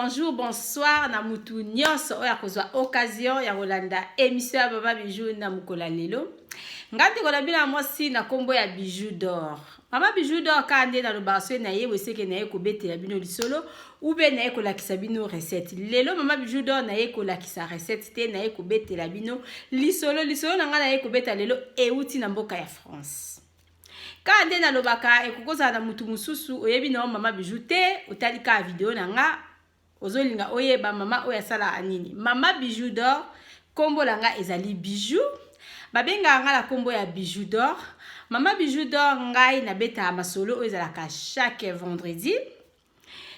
Bonjour, bonsoir na mutu nyonso oyo akozwa occasion ya kolanda émission ya Mama Bijou na mokolo ya lelo. Ngai ndeko na bino ya mwasi na nkombo ya Bijou d'Or. Mama Bijou d'Or, kaka nde nalobaka, soki naye eseke naye kobetela bino lisolo ube naye kolakisa bino recette. Lelo Mama Bijou d'Or naye kolakisa recette te, naye kobetela bino lisolo. Lisolo na ngai naye kobeta lelo euti na mboka ya France. Kaka nde nalobaka, ekoki kozala na mutu mosusu oyebi na yo Mama Bijou te, otali kaka video na nga, ozolinga oyeba mama oyo asalaka nini. Mama Bijou d'Or, nkombo na nga ezali Bijou, babengaka nga na nkombo ya Bijou d'Or, Mama Bijou d'Or. Ngai nabetaka masolo oyo ezalaka chaque vendredi.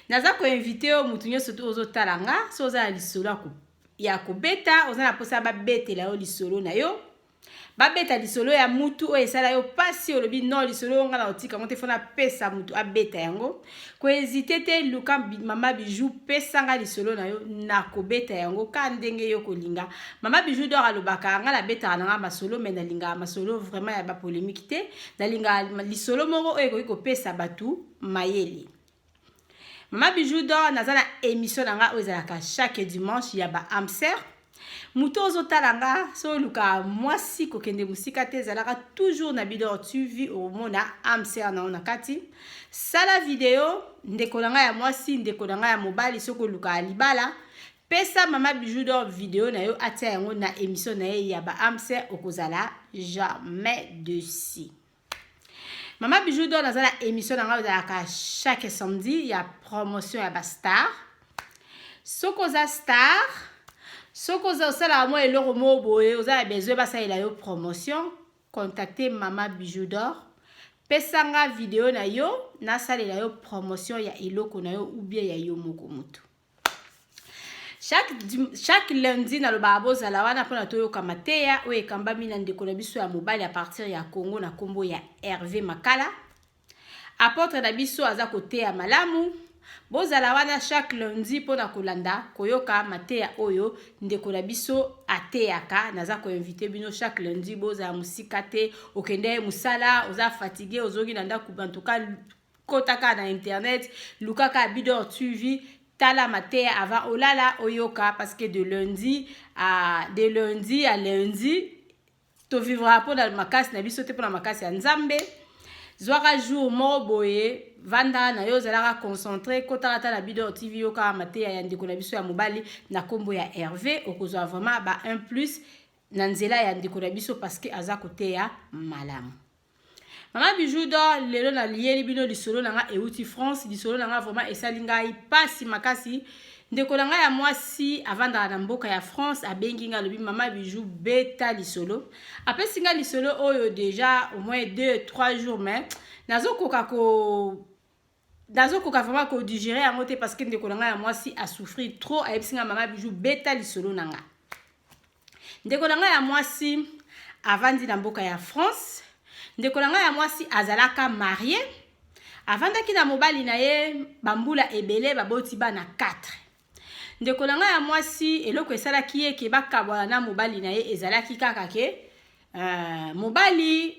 Naza koinviter yo, mutu nyonso to ozotala nga, so oza na lisolo ya kobeta, oza na mposa babetela yo lisolo na yo, babeta lisolo ya mutu oyo esala yo mpasi, olobi: "Non, lisolo oyo ngai na otika yango te, fo napesa mutu abeta yango", kohésiter te, luka Mama Bijou, pesanga lisolo na yo, nakobeta yango ka ndenge yo kolinga. Mama Bijou d'Or alobaka: ngai nabetaka na nga masolo, mais nalingaka masolo vraiment ya bapolémique te, nalingaka lisolo moko oyo ekoki kopesa bato mayele. Mama Bijou d'Or, naza na émission na nga oyo ezalaka chaque dimanche ya baâmes sœurs. Moto ozotala nga, so oluka mwasi, kokende mosika te, ezalaka toujours na Bidor TV, omona âme sœur na yo na kati. Sala video, ndeko na ngai ya mwasi, ndeko na ngai ya mobali, soki olukaka libala, pesa Mama Bijou d'Or video na yo, atia yango na émission na ye ya baâmes sœurs, okozala jamais déçu. Mama Bijou d'Or, naza na émission na ngai ezalaka chaque samedi ya promotion ya bastar. Soki oza star, soki oza osalaka mwa eloko moko boye, oza na besoin basalela yo promotion, contacte Mama Bijou d'Or, pesanga video na yo, nasalela yo promotion ya eloko na yo ou bien ya yo moko motu. Chaque lundi nalobaka bozala wana mpona toyoka mateya oyo ekambami na ndeko na biso ya mobali à partir ya Congo na nkombo ya Hervé Makala. Apôtre na biso aza koteya malamu. Bozala wana chaque lundi mpona kolanda, koyoka mateya oyo ndeko na biso ateyaka. Naza koinviter bino chaque lundi, bozala mosika te. Okende mosala, oza fatigué, ozongi na ndako, bantuka kota kaka na internet, lukaka Bidor TV, tala mateya avant olala, oyoka, parce que de lundi à lundi tovivra mpona makasi na biso te, mpona makasi ya Nzambe. Zwaka jour moko boye, vanda na yo, ozalaka concentré, kotaka ta na Bidor TV, yokaka mateya ya ndeko na biso ya mobali na nkombo ya Hervé, okozwa vraiment ba 1 plus na nzela ya ndeko na biso, parce que aza koteya malamu. Mama Bijou d'Or, lelo naliyeli bino lisolo na nga euti France. Lisolo na nga vraiment esali ngai mpasi makasi. Ndeko na ngai ya mwasi avandaka na mboka ya France abengi ngai, alobi: "Mama Bijou, beta lisolo." Apesi ngai lisolo oyo déjà au moins 2 3 jours, mais nazokoka vraiment kodigérer yango te, parce que ndeko na ngai ya mwasi asouffrir trop. Ayebisi ngai: "Mama Bijou, beta lisolo na nga." Ndeko na ngai ya mwasi avandi na mboka ya France. Ndeko na ngai ya mwasi azalaka mariée, avandaki na mobali na ye bambula ebele, baboti bana 4. Ndeko na ngai ya mwasi, eloko esalaki ye ke bakabwana na mobali na ye ezalaki kaka ke mobali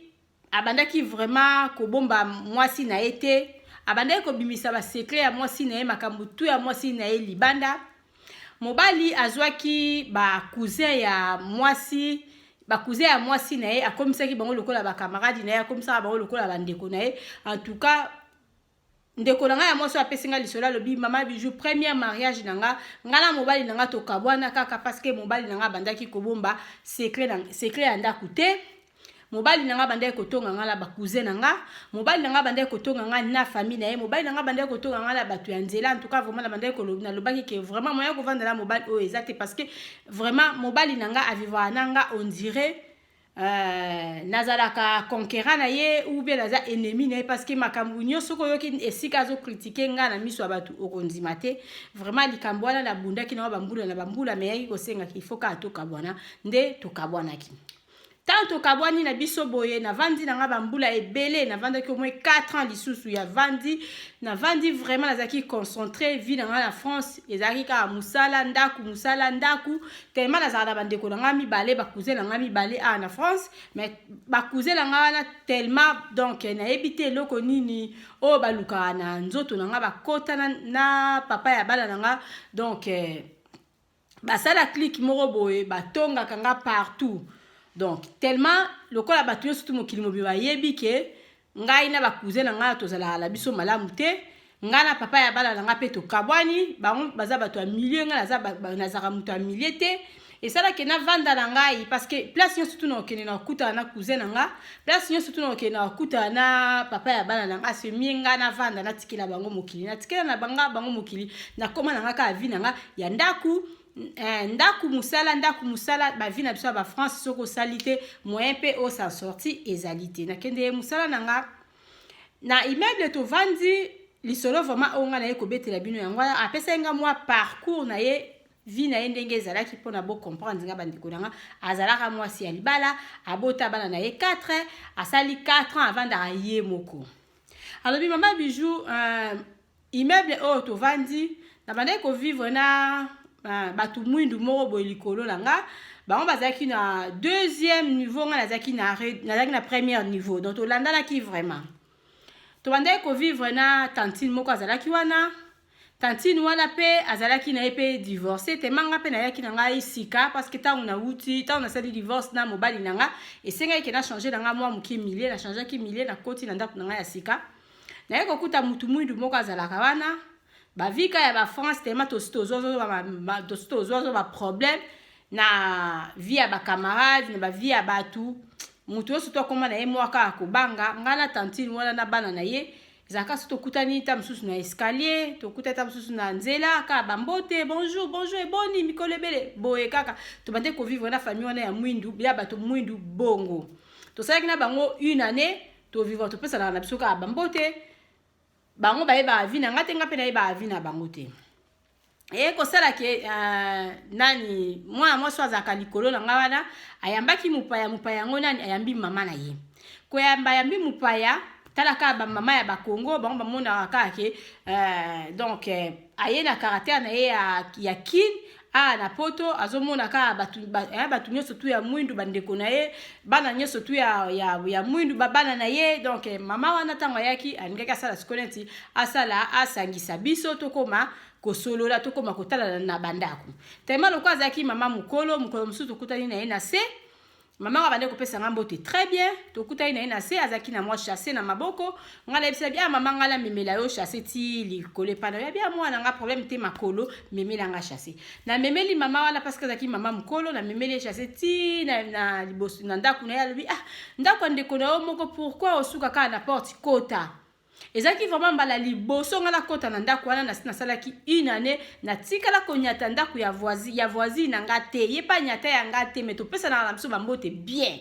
abandaki vraiment kobomba mwasi na ye te, abandaki kobimisa basecret ya mwasi na ye, makambo tu ya mwasi na ye libanda. Mobali azwaki bacousin ya mwasi, bacousin ya mwasi na ye, akomisaki bango lokola bacamarade na ye, akomisaka bango lokola bandeko na ye. En tout cas, ndeko na ngai ya mwasi oyo apesi ngai lisolo alobi: "Mama Bijou, premier mariage na nga, ngai na mobali na nga tokabwana kaka parce que mobali na nga abandaki kobomba secret ya ndako te. Mobali na nga abandaki kotonga nga na bacousin na nga, mobali na nga abandaki kotonga nga na famille na ye, mobali na nga abandaki kotonga nga na bato ya nzela. En tout cas, vraiment nabandaki, nalobaki ke vraiment moyen kovanda na mobali oyo eza te, parce que vraiment mobali na nga avivaka na nga on dirait nazalaka conquérant na ye ou bien naza ennemi na ye, parce que makambo nyonso soki oyoki esika azocritiquer nga na miso ya bato, okondima te. Vraiment likambo wana nabundaki nango bambula na bambula, mais yaki kosengaki il faut kaka tokabwana." Nde tokabwanaki. Ntango tokabwani na biso boye, navandi na nga bambula ebele, navandaki au moins 4 ans lisusu ya vandi. Navandi vraiment, nazalaki concentré. Vie na nga na France ezalaki kaka mosala, ndako, mosala, ndako. Tellement nazalaka na bandeko na nga mibale, bacousin na nga mibale awa na France, mais bacousin na nga wana tellement, donc nayebi te eloko nini oyo balukaka na nzoto na nga. Bakota na papa ya bana na nga, donc basala clique moko boye, batongaka nga partout. Donc tellement lokola bato nyonso tu, mokili mobimba bayebi ke ngai na bacousin na ngai tozalaka na biso malamu te. Ngai na papa ya bana na ngai mpe tokabwani. Bango baza bato ya milieu, ngai nazalaka moto ya milieu te. Esalaki navanda na ngai parce que place nyonso tu na okende na kokutana na cousin na nga, place nyonso tu na okende na kokutana na papa ya bana na nga. Asemie ngai navanda, natikela bango mokili, natikela na banga bango mokili. Nakóma na nga kaka vie na nga ya ndako, ndako, mosala, ndako, mosala. Bavie na biso ya bafrance, soki osali te, moyen mpe osa sorti ezali te. Nakende mosala na nga na immeuble tovandi. Lisolo vraiment oyo ngai naye kobetela bino yango wana. Apesaki nga mwa parcours na ye, vie na ye ndenge ezalaki, mpona bocomprendre nga, bandeko na nga. Azalaka mwasi ya libala, abota bana na ye 4, asali 4 ans avandaka ye moko. Alobi: "Mama Bijou, immeuble oyo tovandi, nabandaki kovivre na bato mwindu moko boye likolo na nga. Bango bazalaki na deuxième niveau, nga nazalaki na premier niveau, donc tolandanaki vraiment. Tobandaki kovivre na tantine moko azalaki wana. Tantine wana mpe azalaki na ye mpe divorce. Tema nga mpe nayaki na ngai sika, parce que ntango nauti, ntango nasali divorce na mobali na nga, esengaki ke nachange na nga mwa moke milieu. Nachangeaki milieu, nakoti na ndako na ngai ya sika, naye kokuta mutu mwindu moko azalaka wana. Bavika ya bafrance, tema tosi tozwazwa baproblème na vie ya bacamarade, na bavie ya bato. Moto nyonso to akóma na ye mwa kaka kobanga ngai na tantine wana na bana na ye. Ezalaka so tokutani ta mosusu na escalier, tokutani ta mosusu na nzela, kaka bambote: bonjour, bonjour, eboni mikolo ebele." Boye kaka tobande kovivre na famille wana ya mwindu, ya bato mwindu. Bongo tosalaki na bango une année, tovivre, topesanaka na biso kaka bambote. Bango bayebaka vie na nga te, nga mpe nayebaka vie na bango te. Eye kosala ke nani, mwana mwasi oyo azalaka likolo na nga wana ayambaki mopaya. Mopaya yango nani? Ayambi mama na ye. Koyamba, ayambi mopaya. Tala kaka bamama ya Bakongo, bango bamonaka kaka ke donc aye na caractère na ye ya kine awa na Poto. Azomona kaka bato, bato nyonso tu ya mwindu, bandeko na ye, bana nyonso tu ya mwindu, babana na ye. Donc mama wana, ntango ayaki, alingaki asala sikoyo neti asala asangisa biso, tokóma kosolola, tokóma kotalana na bandako. Tema lokola azalaki mama mokolo, mokolo mosusu tokutani na ye na se. Mama nga bande kopesa nga mbote très bien. Tokutani na ye na se, azalaki na mwa sachet na maboko. Ngai nayebisa bi: "Ah mama, ngai namemela yo sachet ti likolo epai na yo." "Abi, mwana nga, problème te, makolo, memela nga sachet." Namemeli mama wana parce que azalaki mama mokolo. Namemeli ye sachet ti na liboso na ndako na ye. Alobi: "Ah, ndako ya ndeko na yo moko, pourquoi osuka kaka na porte? Kota." Ezalaki vraiment mbala liboso nga nakɔta na ndako wana. Nasalaki une année, natikala konyata ndako ya voisine na nga te, ye mpe anyata ya nga te, mais topesanaka na biso bambote bien.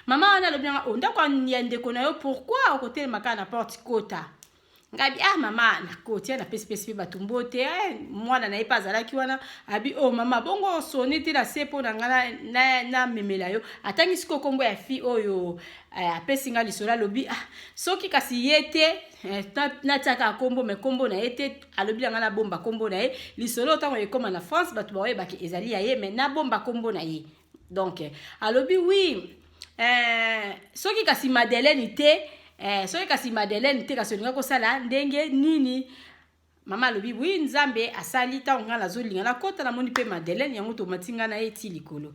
Mama wana alobi nanga: "O, ndako ya ndeko na yo, pourquoi okotelema kaka na porte? Kota." Ngabi: "Ah mama." Nakoti, napesipesi mpe bato mbote. Mwana na ye mpe azalaki wana. Abi: "O oh, mama, bongo osoni te na se mpo na nga namemela yo." Atangi sikoyo nkombo ya fille oyo apesi nga lisolo. Alobi: "Ah, soki kasi ye te, natiaka nkombo, mais nkombo na ye te." Alobi na nga nabomba nkombo na ye. Lisolo ntango ekóma na France, bato baoyebaki ezali ya ye, mais nabomba nkombo na ye. Donc alobi: "Oui, soki kasi Madeleine te, soki kasi Madeleine te, kasi olinga kosala ndenge nini?" Mama alobi: "Oui, Nzambe asali, ntango ngai nazolinga nakɔta, namoni mpe Madeleine yango, tomati ngai na ye ti likolo."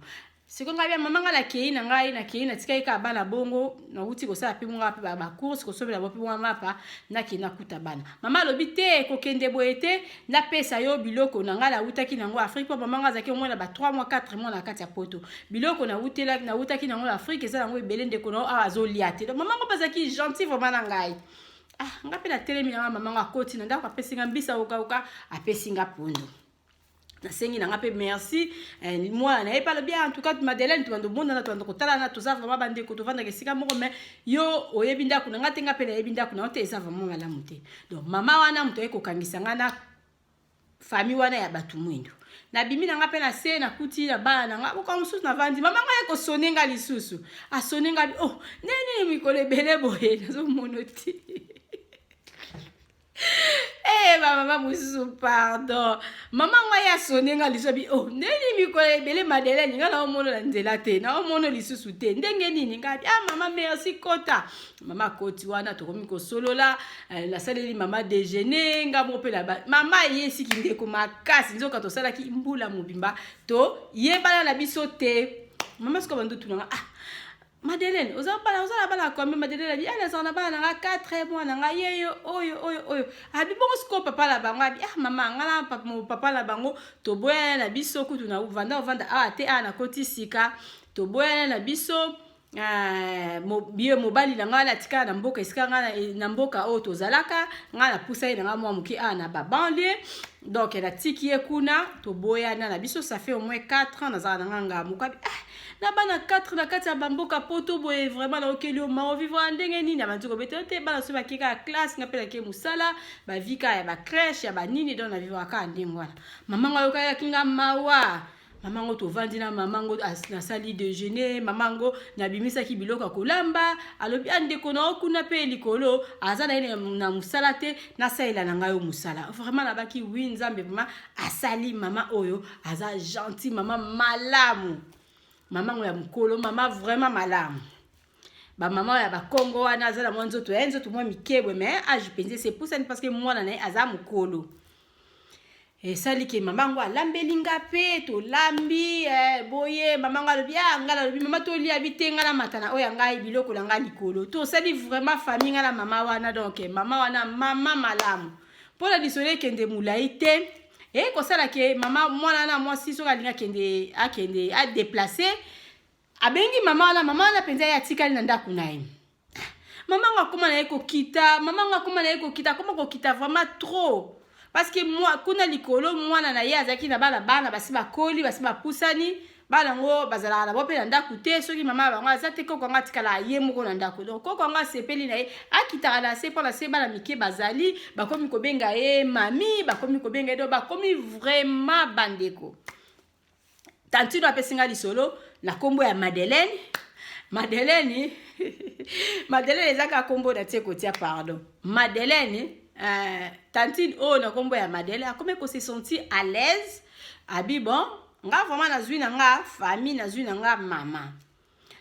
Sikoyo ngai bia mama, ngai nakei na ngai, nakei, natikaki kaka bana bongo. Nauti kosala mpe monga mpe bacourse, kosombela bo mpe mwa mapa. Nakei, nakuta bana. Mama alobi: "Te, kokende boye te, napesa yo biloko na ngai nawutaki nango Afrique." Mpo mama ngai azalaki omona ba 3 mois, 4 mois na kati ya Poto. "Biloko nawutaki nango na Afrique eza nango ebele. Ndeko na yo awa azolia te." Donc mama ngo mpe azalaki gentil vraiment na ngai. Ah, nga mpe natelemi na nga. Mama ngo akoti na ndako, apesi nga mbisa okauka, apesi nga pondu. Nasengi na nga mpe merci. Mwana na ye mpe alobi: "En tout cas, Madeleine, tobanda omonana, tobanda kotalana, toza vraiment bandeko, tovandaka esika moko, mais yo oyebi ndako na nga te, nga mpe nayebi ndako na yo te, eza vraiment malamu te." Donc mama wana moto aye kokangisa nga na famille wana ya bato mwindo. Nabimi na nga mpe na se, nakuti na bana na nga. Mokolo mosusu navandi, mama ngai akosone nga lisusu, asone nga, oh, ndenge nini mikolo ebele boye nazomono te. Eh, bamama mosusu, pardon. Mama ngai asone nga lisusu, abi, oh, ndenge nini mikolo ebele, Madeleine, nga naomono na nzela te, naomono lisusu te, ndenge nini? Ngai abi, ah mama, merci, kota. Mama akoti wana, tokomi kosolola. Nasaleli mama déjeuner, nga moko mpe na mama eyesiki ndeko makasi. Nzoka tosalaki mbula mobimba toyebana na biso te. Mama sikoyo bando tunanga, ah Madeleine, oza bana, oza na bana combien? Madeleine abi, ah, nazala na bana na nga 4, mwana na nga yeyo oyo oyo oyo. Abi, bongo sikoyo papa na bango? Abi, ah mama, nga na papa na bango toboyana na biso kutu na vanda ovanda awa te, awa nakoti sika, toboyana na biso. Bie mobali na ngai atikala na mboka esika ngai na mboka oyo tozalaka, ngai napusa ye na ngai mwa moke awa na babanlieue, donc natiki ye kuna, toboyana na biso, ça fait au moins 4 ans, nazala na ngai ngamu. Kabi, ah, na bana 4 na kati ya bamboka poto boye, vraiment naokeli yo mawa, vivre ndenge nini? Abandi kobeta te, bana so bake kaka classe, nga mpe nake mosala, bavi kaka ya bacrèche ya banini, donc navivre kaka ndenge wana. Mama ngo ayokaki nga mawa. Mama ngo, tovandi na mama ngo, nasali déjeuner mama ngo, nabimisaki biloko ya kolamba. Alobi, a ndeko na yo kuna mpe likolo aza na ye na mosala te, nasalela na ngai yo mosala. Vraiment nabaki, oui, Nzambe vraiment asali mama oyo aza gentil, mama malamu, mama ngo ya mokolo, mama vraiment malamu. Bamama oyo ya Bakongo wana, aza na mwa nzoto ya nzoto mwa mikebwe, mais âge mpenza esepusani, parce que mwana na ye aza mokolo. Esali ke mama yango alambeli nga mpe tolambi. Boye mama yango alobi, ah, nga nalobi, mama, tolia bi te, nga namata na oyo ya ngai biloko na ngai likolo. Tosali vraiment famille, nga na mama wana. Donc mama wana, mama malamu. Mpona lisolo ekende molai te, eye kosala ke mama mwana wana mwasi, soki alingi akende, akende adéplacer, abengi mama wana. Mama wana mpenza ye atikali na ndako na ye. Mama ngo akóma na ye kokita, mama ngo akóma na ye kokita, akóma kokita vraiment trop, parce que mwa, kuna likolo mwana na ye azalaki na bana, bana basi bakoli, basi bapusani. Bana yango bazalaka na bo mpe na ndako te. Soki mama ya bango aza te, koko yango atikala ye moko na ndako. Donc koko yango asepeli na ye, akitaka na se mpo na se bana mike bazali, bakomi kobenga ye mami, bakomi kobenga ye, donc bakomi vraiment bandeko. Tantino apesi nga lisolo na nkombo ya Madeleine. Madeleine, Madeleine eza kaka nkombo na tie kotia, pardon. Madeleine, tantine oyo na nkombo ya Madeleine akomi kose sentir à l'aise. Abi, bon, nga vraiment nazwi na nga famille, nazwi na nga mama.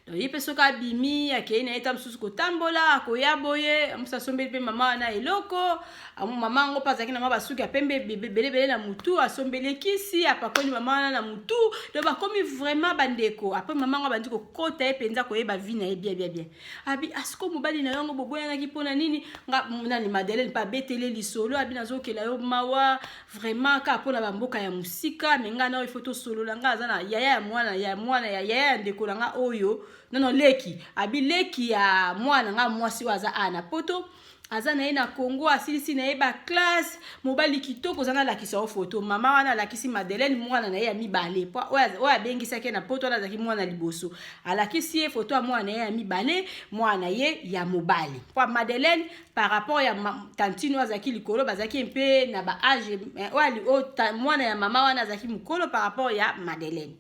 Donc ye mpe soki abimi, akei na ye ta mosusu kotambola, akoya boye, mosu asombeli mpe mama wana eloko. Mama yango mpe azalaki na mwa basuki ya pembe ebelebele na mutu, asombeli ekisi, apakoli mama wana na mutu. Donc bakomi vraiment bandeko. Après mama yango abandi kokota ye mpenza, koyeba vie na ye bien bien bien. Abi, asiko mobali na yango boboyanaki mpona nini? Nga nani, Madeleine mpe abetele lisolo. Abi, nazokela yo mawa vraiment kaka mpona bamboka ya mosika, mais ngai na oyo ifo tosolola. Ngai aza na yaya ya mwana ya mwana ya yaya ya ndeko na nga oyo nono leki. Abi, leki ya mwana nga mwasi oyo aza a na poto, aza na ye na Congo, asilisi na ye baclasse, mobali kitoko, oza nalakisa yo foto. Mama wana alakisi Madeleine mwana na ye ya mibale, po oyo abengisaki ye na poto wana azalaki mwana liboso. Alakisi ye foto ya mwana na ye ya mibale, mwana na ye ya mobali, po Madeleine par rapport ya tantine oyo azalaki likolo, bazalaki mpe na baâge. Oyo mwana ya mama wana azalaki mokolo par rapport ya Madeleine.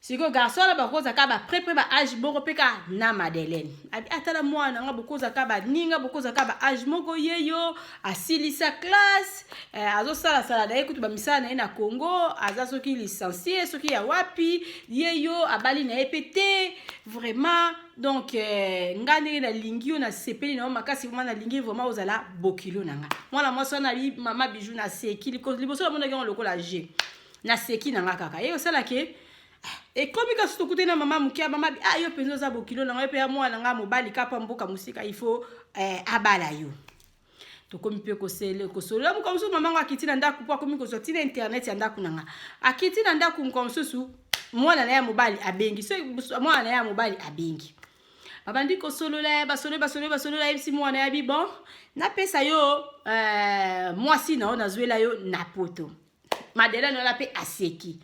Sikoyo garçon wana bakoza kaka baprès baâge moko mpe kaka na Madeleine. Abi, atala mwana nga, bokoza kaka baninga, bokoza kaka baâge moko. Ye yo asilisa classe, azosalasala na ye kutu bamisala na ye na Congo, aza soki licencié soki ya wapi. Ye yo abali na ye mpe te vraiment. Donc nga ndenge nalingi yo, nasepeli na yo makasi vraiment, nalingi vraiment ozala bokilo na nga. Mwana mwasi wana abi, mama Bijou, naseki liboso namonaki yango lokola je naseki na nga kaka. Ye osalaki ekomi kasi tokutani na mama moke ya mama. Ah, yo mpenza oza bokilo na ngai mpe ya mwana nga mobali kapa mboka mosika, il faut abala yo. Tokomi mpe kosolola. Mokolo mosusu mama ngo akiti na ndako mpo akomi kozwa ntina internet ya ndako na nga. Akiti na ndako, mokolo mosusu mwana na ye ya mobali abengi. So mwana na ye ya mobali abengi, babandi kosolola, basolo basolo basolola. Ayebisi mwana ya bi, bon, napesa yo mwasi na yo nazwela yo na poto. Madeleine wana mpe aseki.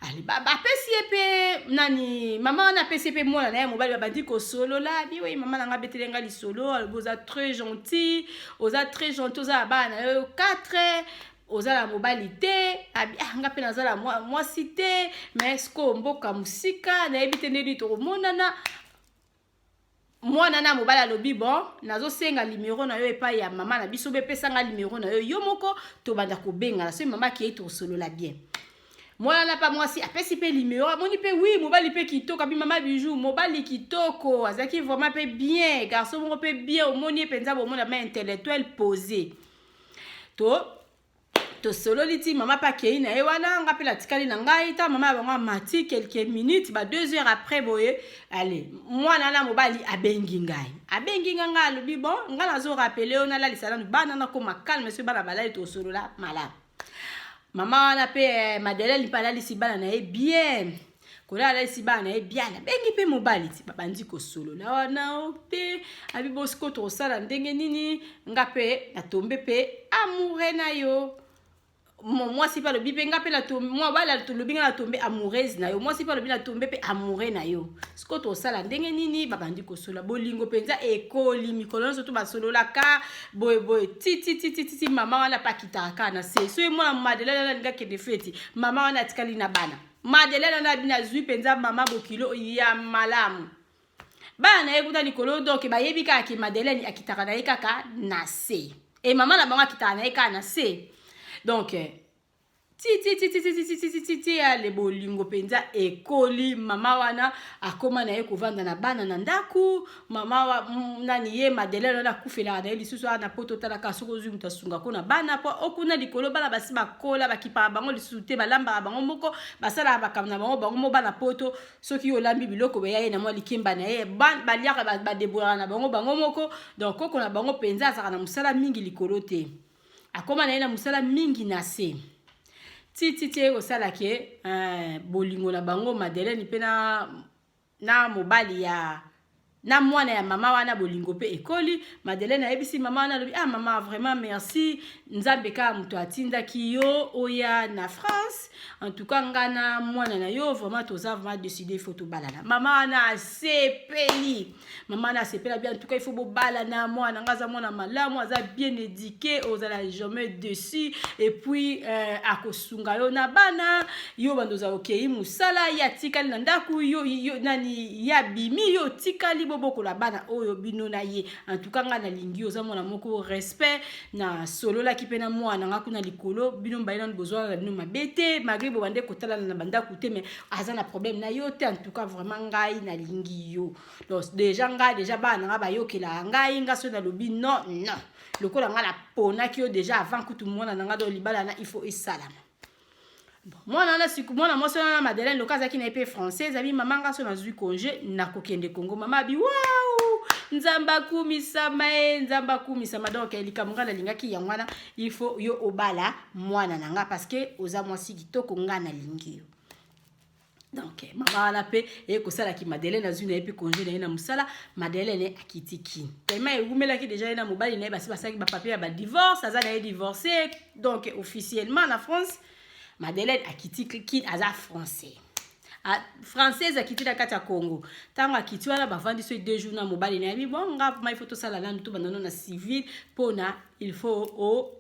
Apesi ye mpe nani, mama wana apesi ye mpe mwana na ye mobali. Babandi kosolola. Bi, oui, mama na nga abeteli nga lisolo, alobi oza très gentil, oza très gentil, oza na bana na yo 4. Oza na mobali te? Abi: "Ah, nga mpe naza na mwasi te, mais sikoyo mboka mosika, nayebi te ndeni tokomonana." Mwana na mobali alobi: "Bon, nazosenga nimero na yo epai ya mama na biso, bepesanga nimero na yo, yo moko tobanda kobengana. Soki mama akei, tosolola bien." Mwana na pa mwasi apesi mpe nimero. Amoni mpe wi, mobali mpe kitoko. Abi: "Mama Bijou, mobali kitoko, azalaki vraiment mpe bien, garçon moko mpe bien. Omoni ye mpenza, bomona ma intellectuel, posé." To tosololi ti mama mpe akei na ye wana. Nga mpe natikali na ngai. Ta mama ya bango amati quelques minutes, ba 2 heures après boye, ale mwana na mobali abengi ngai. Abengi nga, ngai alobi: "Bon, ngai nazorappeler yo, nalalisa nanu bana, nakoma calme. Soki bana balali, tosolola malamu." Mama wana mpe Madeleine mpe alalisi bana na ye bien. Kolia, alalisi bana na ye bien, abengi mpe mobali ti babandi kosolola wana mpe abi: "Bosiko tokosala ndenge nini? Nga mpe natombe mpe amoureux na yo." Mwasi mpe alobi mpe: "Nga mpe." Mobali alobi: "Nga natombe amoureuse na yo." Mwasi mpe alobi: "Natombe mpe amoureux na yo. Sikoyo tosala ndenge nini?" Babandi kosola, bolingo mpenza ekoli. Mikolo nyonso to basololaka boyeboye tititititi. Mama wana mpe akitaka kaka na se. So ye mwana Madeleine wana alingi akende feti, mama wana atikali na bana. Madeleine wana abini azwi mpenza mama bokilo ya malamu, bana na ye kuna likolo. Donc bayebi kaka ke Madeleine akitaka na ye kaka na se, e mama na bango akitaka na ye kaka na se. Donc ti ti ti ti ti ti ti ti ti ti, ale bolingo mpenza ekoli. Mama wana akóma na ye kovanda na bana na ndako. Mama wa, nani ye Madeleine wana akufelaka na ye lisusu awa na Poto. Otalaka soki ozwi moto asungako na bana, mpo okuna likolo bana basi bakola, bakipaka bango lisusu te, balambaka bango moko, basalaka makambo na bango bango mo. Bana Poto, soki olambi biloko, beya ye na mwa likemba na ye, baliaka, badébrouillaka na bango bango moko. Donc koko na bango mpenza azalaka na mosala mingi likolo te, akóma na ye na mosala mingi na se. Ti ti ti, ekosala ke bolingo na bango, Madeleine mpe na mobali ya na mwana ya mama wana, bolingo mpe ekoli. Madeleine ayebisi mama wana, alobi: "Ah mama, vraiment merci. Nzambe kaka moto atindaki yo oya na France. En tout cas, nga na mwana na yo, vraiment toza vraiment décidé, il faut tobalana." Mama wana asepeli, mama wana asepeli, abi: "En tout cas, il faut bobalana. Mwana nga aza mwana malamu, aza bien éduqué, ozala jamais déçu. Et puis akosunga yo na bana. Yo bando ozala okei mosala, ye atikali na ndako. Yo nani, ye abimi, yo otikali, bobokola bana oyo bino na ye. En tout cas, nga nalingi yo, oza mwana moko respect. Nasololaki mpe na mwana nga kuna likolo, bino mibale nanu bozwana na bino mabe te, malgré bobande kotalana na bandako te, mais aza na problème na yo te. En tout cas, vraiment ngai nalingi yo. Donc déjà ngai, déjà bana na nga bayokelaka ngai. Nga soki nalobi non, non. Lokola ngai naponaki yo déjà avant kutu mwana na nga, donc libala na il faut esalama." Bon, mwana wana siku, mwana mwasi wana na Madeleine, loka azalaki na ye mpe français, abi: "Mama, nga so nazwi congé, nakokende Kongo." Mama abi: "Wau, Nzambe akumisama ye, Nzambe akumisama. Donc likambo ngai nalingaki yango wana, il faut yo obala mwana na nga, parce que oza mwasi kitoko, ngai nalingi yo." Donc mama wana mpe eye kosalaki Madeleine azwi na ye mpe congé na ye na mosala. Madeleine akiti Kini. Tellement ewumelaki déjà, ye na mobali na ye basi basalaki bapapier ya badivorce, aza na ye divorcé. Donc officiellement na France, Madeleine akiti Kini, aza français, française, akiti na kati ya Congo. Ntango akiti wana, bavandi so 2 jours na mobali na yebi: "Bon, nga ma il faut tosala nanu, tobanda nano na civil, mpona il faut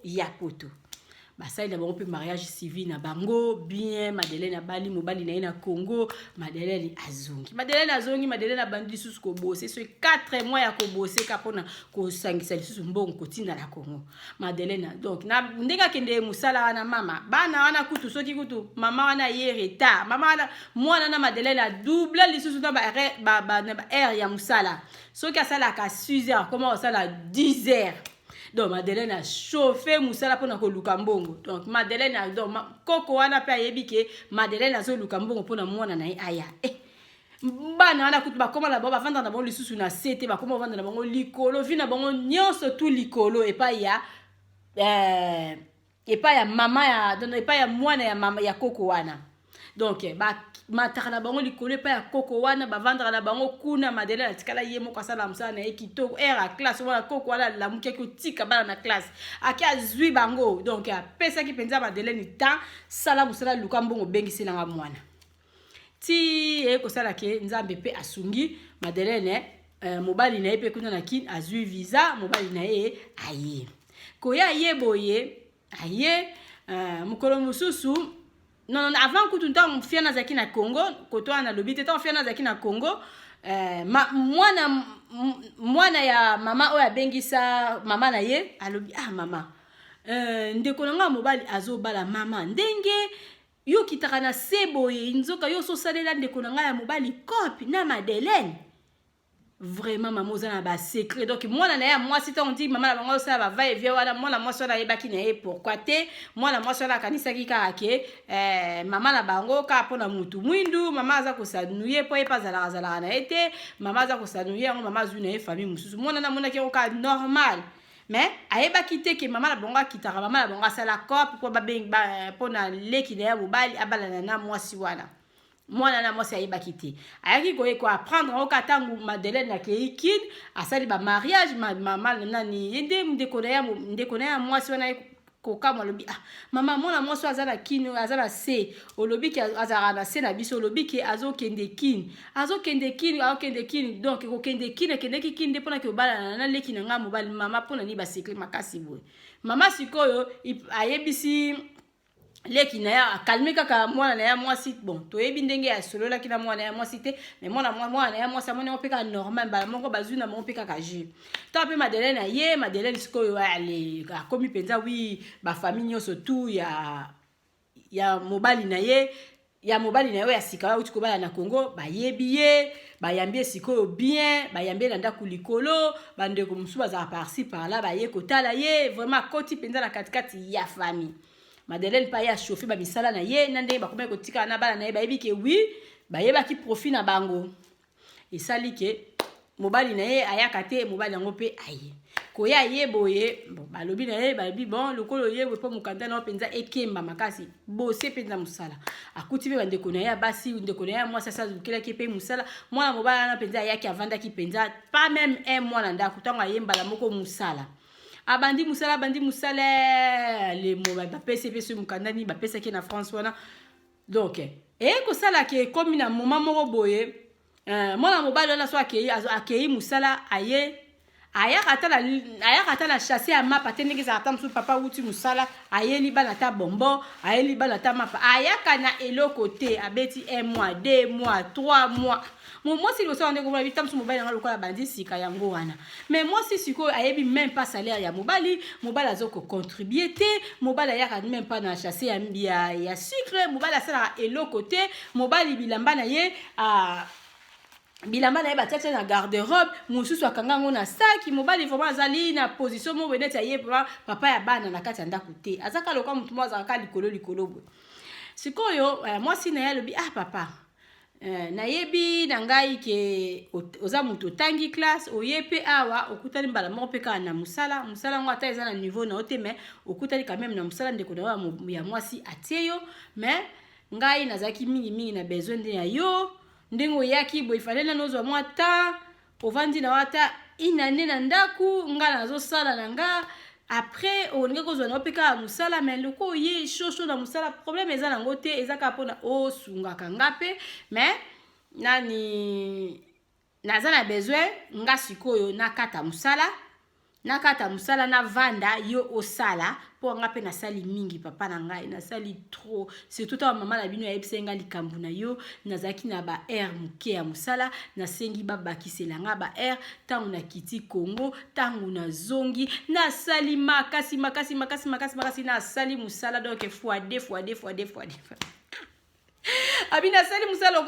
oya Poto." Basali na bango mpe mariage civil na bango bien. Madeleine abali mobali na ye na Congo. Madeleine azongi, Madeleine azongi, Madeleine abandi lisusu kobosser. So 4 mois ya kobosser ka mpona kosangisa lisusu mbongo kotinda na Congo. Madeleine, donc na ndenge akende mosala wana, mama bana wana kutu, soki kutu mama wana ye retard, mama wana, mwana na Madeleine adouble lisusu na baheure ya mosala. Soki asalaka 6 heures, akoma kosala 10 heures. Donc Madeleine achauffe mosala mpona koluka mbongo. Donc Madeleine, donc koko wana mpe ayebi ke Madeleine azoluka mbongo mpona mwana na ye aya. Bana wana kutu bakóma na bango, bavanda na bango lisusu na se te, bakóma bavanda na bango likolo, vi na bango nyonso tu likolo, epai ya mama ya, donc epai ya mwana ya mama ya koko wana. Donc bamataka na bango likolo epai ya koko wana, bavandaka na bango kuna. Madeleine atikala ye moko, asala mosala na ye kitoko. Heure ya classe wana, koko wana alamuki, aki otika bana na classe, aki azwi bango. Donc apesaki mpenza Madeleine temps: "Sala mosala, luka mbongo, obengiselanga mwana." Ti eye kosala ke Nzambe mpe asungi Madeleine, mobali na ye mpe kuna na Kine azwi visa. Mobali na ye aye koya, ye boye aye. Mokolo mosusu, non, non, avant kutu, ntango fiana azalaki na Congo, koto wana nalobi te, ntango fiana azalaki na Congo, mwana ya mama oyo abengisa mama na ye, alobi: "Ah mama, ndeko na ngai mobali azobala. Mama, ndenge yo okitaka na se boye, nzoka yo ososalela ndeko na ngai ya mobali cope na Madeleine. Vraiment mama, oza na basecret." Donc mwana na ye ya mwasi, ntango nti mama na bango osala bava-et-vient wana, mwana mwasi wana ayebaki na ye pourquoi te. Mwana mwasi wana akanisaki kaka ke mama na bango kaka mpona mutu mwindu, mama aza kosanuye mpo ye mpe azalaka azalaka na ye te. Mama aza kosanuye yango, mama azwi na ye famille mosusu. Mwana na amonaki yango kaka normal, mais ayebaki te ke mama na bango akitaka, mama na bango asala cope mpo mpona leki na ye mobali abalana na mwasi wana. Mwana na mwasi ayebaki te. Ayaki koye koapprendre yango kaka ntango Madeleine akei Kine, asali bamariage. Mama nani ye nde ndeko na ye ya mwasi wana kokamwa, alobi: "Ah mama, mwana mwasi aza na Kine, aza na se, olobi ke azalaka na se na biso, olobi ke azokende Kine, azokende Kine, azokende Kine. Donc kokende Kine, akendeki Kine nde mpona ke obalana na leki na ngai mobali. Mama, mpona nini basecret makasi boye?" Mama sikoyo ayebisi leki na ye akalme kaka mwana na ye mwasi. Bon, toyebi ndenge asololaki na mwana ya mwasi te, mais mwana na ye mwasi amoni yango mpe kaka normal. Mbala moko bazwi na bango mpe kaka jus. Ntango mpe Madeleine aye, Madeleine sikoyo akomi mpenza wi bafamille nyonso tu ya mobali na ye, ya mobali na ye oyo ya sika oyo auti kobala na Congo, bayebi ye, bayambi ye sikoyo bien, bayambi ye na ndako likolo. Bandeko mosusu bazala par-ci par-là, baye kotala ye. Vraiment akoti mpenza na katikati ya famille. Madeleine mpe aye achauffe bamisala na ye na ndenge bakomaki kotikala na bana na ye. Bayebi ke wi, bayebaki profit na bango esali ke mobali na ye ayaka te. Mobali yango mpe aye koya ye boye. Bon, balobi na ye, balobi: "Bon, lokolo ye boye mpo mokanda na yo mpenza ekemba makasi, bose mpenza mosala." Akuti mpe bandeko na ye ya basi, ndeko na ye ya mwasi asi alukelaki mpe mosala. Mwana mobali wana mpenza ayaki, avandaki mpenza pas même un mois na ndako. Ntango aye, mbala moko mosala, abandi mosala, abandi mosala lemo, bapesi mpe so mokanda nini bapesaki na France wana. Donc eye kosalaka, ekomi na moment moko boye, mwana mobali wana so akei mosala, aye, ayaka ata na sachet ya mapa te. Ndenge ezalaka, ata mosusu papa wuti mosala, ayeli bana ata bonbon, ayeli bana ata mapa, ayaka na eloko te. Abeti un mois, 2 mois, 3 mois. Mwasi liboso wana, ndenge omona ta mosusu mobali yango lokola bandi sika yango wana, mais mwasi sikoyo ayebi même pas salaire ya mobali. Mobali azokocontribue te, mobali ayaka même pas na sachet ya sucre, mobali asalaka eloko te. Mobali bilamba na ye, bilamba na ye batiatia na garde-robe, mosusu akanga yango na saki. Mobali vraiment azali na position moko boye neti aye papa ya bana na kati ya ndako te, aza kaka lokola motu moko azalaka likolo likolo boye. Sikoyo mwasi na ye alobi: "Ah papa, nayebi na ngai ke oza moto otangi classe, oye mpe awa, okutani mbala moko mpe kaka na mosala. Mosala yango ata eza na niveau na yo te, mais okutani quand même na mosala. Ndeko na yo ya mwasi atie yo. Mais ngai nazalaki mingimingi na besoin nde ya yo. Ndenge oyaki boye, fallait nano ozwa mwa temps, ovandi na yo ata inane na ndako, ngai nazosala na nga. Après olingi kozwa na yo mpe kaka mosala. Mais loko oye shosho na mosala, problème eza nango te, eza kaka mpona osungaka nga mpe. Mais nani, naza na besoin nga sikoyo nakata mosala, nakata mosala, navanda, yo osala, mpo nga mpe nasali mingi. Papa na ngai, nasali trop, surtout ntango mama na bino ayebisai nga likambo na yo. Nazalaki na baheure moke ya mosala, nasengi babakisela nga baheure. Ntango nakiti Congo, ntango nazongi, nasali makasi makasi makasi makasi makasi, nasali mosala donc fois deux, fois deux, fois deux, fois deux." Abi: "Nasali mosala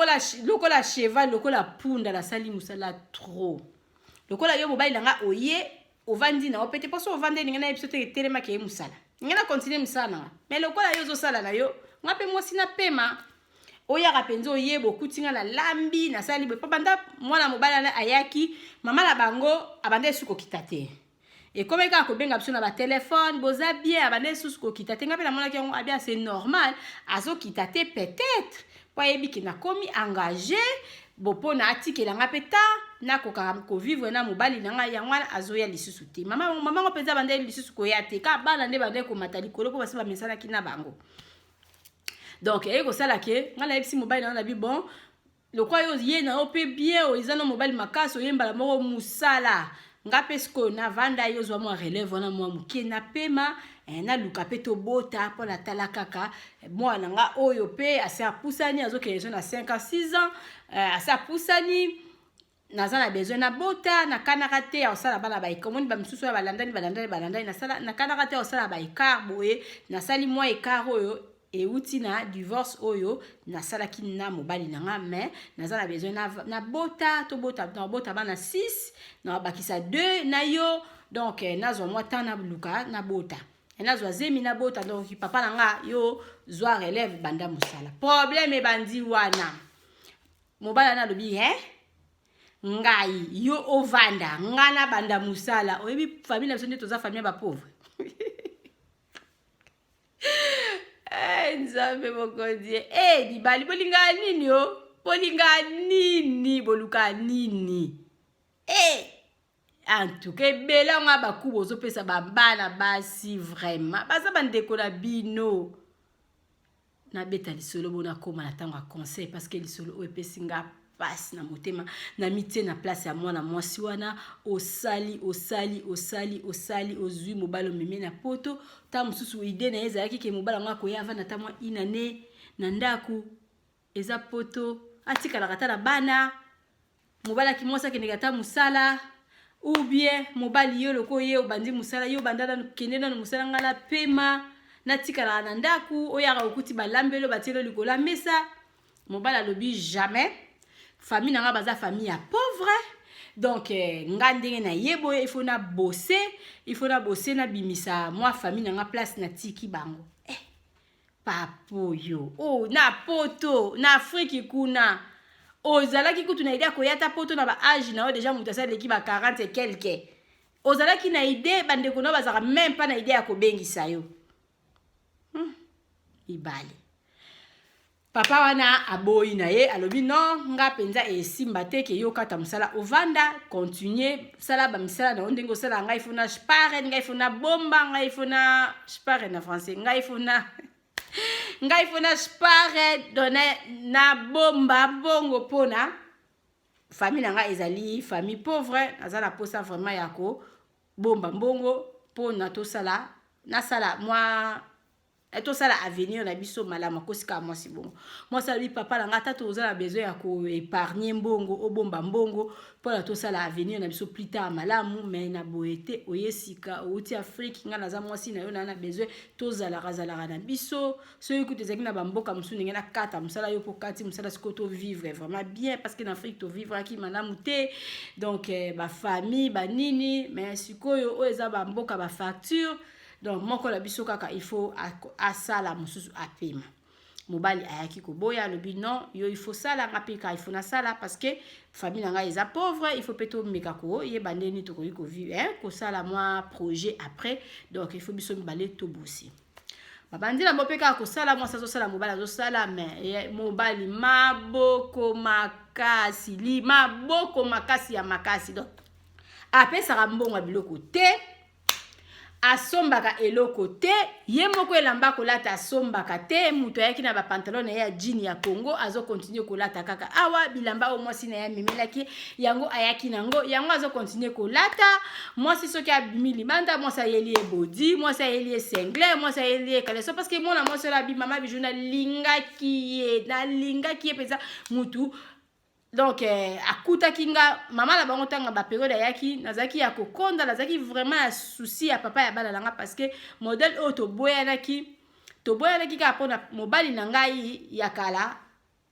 lokola cheval, lokola punda, nasali mosala trop. Lokola yo mobali na nga oye, ovandi na yo pete, mposo ovandi, elingi na ye biso te, etelemaki ye mosala, ngai na continue mosala na nga. Mais lokola yo ozosala na yo, nga mpe mwasi na pema, oyaka mpenza, oyeba okuti nga nalambi, nasali boye." Mpo banda mwana mobali wana ayaki, mama na bango abanda esu kokita te. Ekomaki kaka kobenga biso na batelefone: "Boza bien?" Abanda lisusu kokita te. Nga mpe namonaki yango abia, c'est normal, azokita te, peut-être mpo ayebi ke nakomi engagé bo, mpo na atikela nga mpe ta nakokaka kovivre na mobali na ngai, yango wana azoya lisusu te. Mama ngo mpenza banda lisusu koya te, kaka bana nde banda komata likolo, mpo basi bamesanaki na bango. Donc eye kosala ke ngai nayebisi mobali na nga, nabi: "Bon, lokwa yo ye na yo mpe bien, eza na mobali makasi, oyembala moko mosala. Nga mpe sikoyo navanda, yo ozwa mwa relève wana mwa moke, napema, naluka mpe tobota, mpo natala kaka mwana na nga oyo mpe asi apusani, azokende so na 5 ans, 6 ans, asi apusani. Naza na besoin nabota. Nakanaka te ya kosala bana baomoni bamisusu oyo balandani, balandani, balandani. Nakanaka te ya kosala baécart boye. Nasali mwa écart oyo euti na divorce oyo nasalaki na mobali na nga, mais naza na besoin nabota, tobota, nabota bana 6, nabakisa 2 na yo. Donc nazwa mwa temps, naluka nabota, nazwa zemi, nabota. Donc papa na nga, yo zwa relève, banda mosala. Problème ebandi wana. Mobali wana alobi: "He, ngai yo ovanda, nga nabanda mosala? Oyebi famille na biso nde toza famille ya bapauvre." Nzambe mokonzi e, mibali bolingaka nini? O bolingaka nini? Boluka nini? En tout cas, ebele yango ya bakuba ozopesa babana basi, vraiment baza bandeko na bino. Nabeta lisolo bo nakóma na ntango ya conseil, parce que lisolo oyo epesi nga mpasi na motema. Na mitie na place ya mwana mwasi wana. Osali, osali, osali, osali, ozwi mobali, omemi na Poto. Ta mosusu idée na ye ezalaki ke mobali yango akoya avanda ata mwa inane na ndako eza Poto, atikalaka ata na bana, mobali aki, mwasi akendeka ata mosala, ou bien mobali yo loko ye obandi mosala, yo obanda nanu, kende nanu mosala, ngai napema, natikalaka na ndako. Oyaka okuti balambeli, batieli likolo ya mesa. Mobali alobi: "Jamais, famille na nga baza famille ya pauvre. Donc nga ndenge naye boye, il faut nabose, il faut nabose, nabimisa mwa famille na nga place natiki bango." Papa oyo, oh, na Poto, na Afrique kuna ozalaki kutu na idée akoya ta Poto na baâge na yo déjà, moto asaleleki ba 40 et quelque, ozalaki na idée? Bandeko na yo bazalaka même mpa na idée ya kobengisa yo. Mibale papa wana aboyi na ye, alobi: "Non, nga mpenza esimba te ke yo okata mosala, ovanda, continue sala bamisala na yo ndenge osala. Ngai faut na sparen, ngai faut na bomba, ngai faut na sparen na français, ngai faut na spare, donc na bomba mbongo mpona famille na ngai ezali famille pauvre. Naza na mposa vraiment ya kobomba mbongo mpona tosala, nasala mwa, tosala avenir na biso malamu." Akosika mwasi bongo. Mwasi alobi: "Papa na ngai, ata toza na besoin ya koépargner mbongo, obomba mbongo mpona tosala avenir na biso plus tard malamu, mais na boye te. Oye sika, outi Afrique, ngai naza mwasi na yo, na besoin tozalaka zalaka na biso. Soki kutu ezalaki na bamboka mosusu, ndenge nakata mosala, yo mpo kati mosala, sikoyo tovivre vraiment bien, parce que na Afrique tovivraki malamu te. Donc bafamille banini, mais sikoyo oyo eza bamboka bafacture, donc moko na biso kaka il faut asala, mosusu apema." Mobali ayaki koboya, alobi: "Non, yo il faut sala, nga mpe ka il faut nasala, parce que famille na ngai eza pauvre, il faut mpe tomeka koyeba ndeni tokoki kovivre, kosala mwa projet après. Donc il faut biso mibale tobosi." Babandi na bo mpe kaka kosala, mwasi azosala, mobali azosala, mais mobali maboko makasi, li maboko makasi ya makasi. Donc apesaka mbongo ya biloko te, asombaka eloko te, ye moko elamba kolata asombaka te. Moto ayaki na bapantalon na ye ya jean ya Congo, azocontinuer kolata kaka awa. Bilamba oyo mwasi na ye amemelaki yango, ayaki nango yango, azocontinuer kolata. Mwasi soki abimi libanda, mwasi ayeli ye body, mwasi ayeli ye singlet, mwasi ayeli ye caleçon, parce que mwana mwasi oyo abi: "Mama Bijou, nalingaki ye, nalingaki ye mpenza." Mutu donc akutaki nga mama na bango ntango bapériode ayaki, nazalaki ya kokonda, nazalaki vraiment ya souci ya papa ya bana na nga, parce que modèle oyo toboyanaki, toboyanaki kaka mpona mobali na ngai ya kala.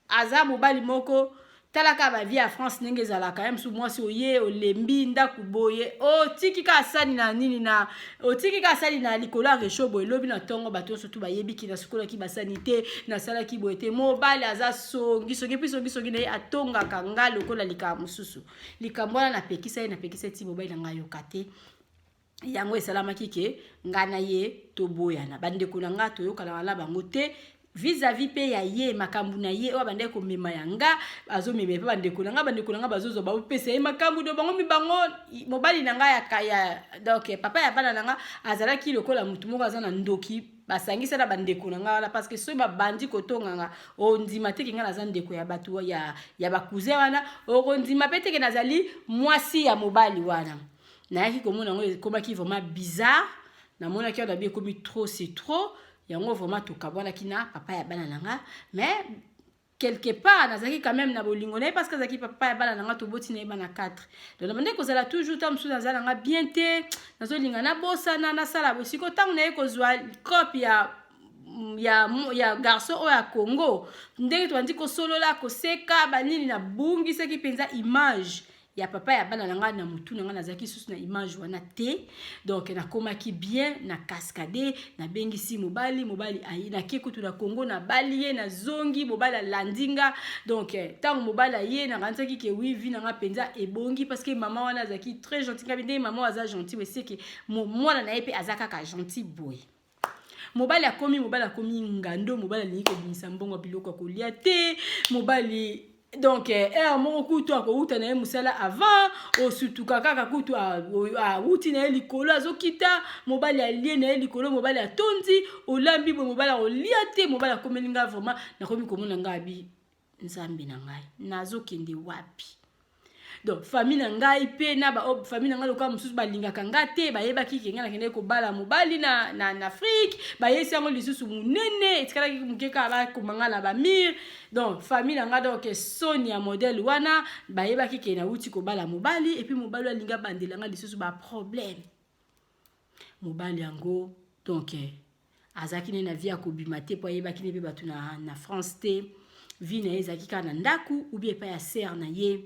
Aza mobali moko, tala kaka bavie ya France ndenge ezalaka. Ye mosusu mwasi oye, olembi ndako boye, otiki kaka sani na nini na otiki kaka sani na likolo ya réchaud boye, elobi na ntongo bato nyonso tu bayebiki nasukolaki basani te, nasalaki boye te. Mobali aza songisongi mpe songisongi na ye, atongaka nga lokola likambo mosusu. Likambo wana napekisa ye, napekisa ye ti mobali na ngai ayoka te. Yango esalamaki ke ngai na ye toboyana. Bandeko na ngai toyokanaka na bango te vis-à-vis mpe ya ye, makambo na ye oyo abandaki komema ya nga, azomema mpe bandeko na nga. Bandeko na nga bazozwa, bapesa ye makambo do bango mibango. Mobali na ngai ya, donc papa ya bana na nga, azalaki lokola motu moko aza na ndoki, basangisa na bandeko na ngai wana, parce que soki babandi kotonganga, ondima teke ngai naza ndeko ya bato ya bacousin wana, okondima mpe teke nazali mwasi ya mobali wana. Nayaki komona yango ekomaki vraiment bizarre. Namonaki yango nabi ekomi trop, c'est trop. Yango vraiment tokabwanaki na papa ya bana na nga. Mais quelque part nazalaki quand même na bolingo na ye, parce que azalaki papa ya bana na nga, toboti na ye bana 4. Donc nabandaki kozala toujours, ntango mosusu naza na nga bien te, nazolinga nabosana, nasala boye. Sikoyo ntango naye kozwa cope ya garçon oyo ya Congo, ndenge tobandi kosolola, koseka, banini, nabungisaki mpenza image ya papa ya bana na ngai na motu na ngai. Nazalaki susu na image wana te. Donc nakomaki bien na cascade, nabengisi mobali, mobali aye, nake kutu na Congo, nabali ye, nazongi, mobali alandi nga. Donc ntango mobali aye, nakanisaki ke oui, vie na nga mpenza ebongi, parce que mama wana azalaki très gentil. Ngai ndenge mama aza gentil, eseke mwana na ye mpe aza kaka gentil boye. Mobali akomi, mobali akomi ngando, mobali alingi kobimisa mbongo ya biloko ya kolia te. Mobali donc heure moko kutu akouta na ye mosala avant, osutuka kaka kutu awuti na ye likolo, azokita, mobali alie na ye likolo, mobali atondi, olambi boye, mobali akolia te. Mobali akomeli nga vraiment, nakomi komona ngai abi Nzambe na ngai, nazokende wapi? Donc famille na ngai mpe na ba famille na ngai lokola mosusu balingaka nga te. Bayebaki ke ngai nakendaki kobala mobali na Afrique, bayesi yango lisusu monene, etikalaki moke kaka bakoma nga na bamire. Donc famille na ngai, donc soni ya modèle wana, bayebaki ke nauti kobala mobali, et puis mobali oyo alingi abandela nga lisusu baproblème. Mobali yango donc azalaki ne na vie ya kobima te, mpo ayebaki ne mpe bato na France te. Vie na ye ezalaki kaka na ndako ou bien epai ya sœur na ye.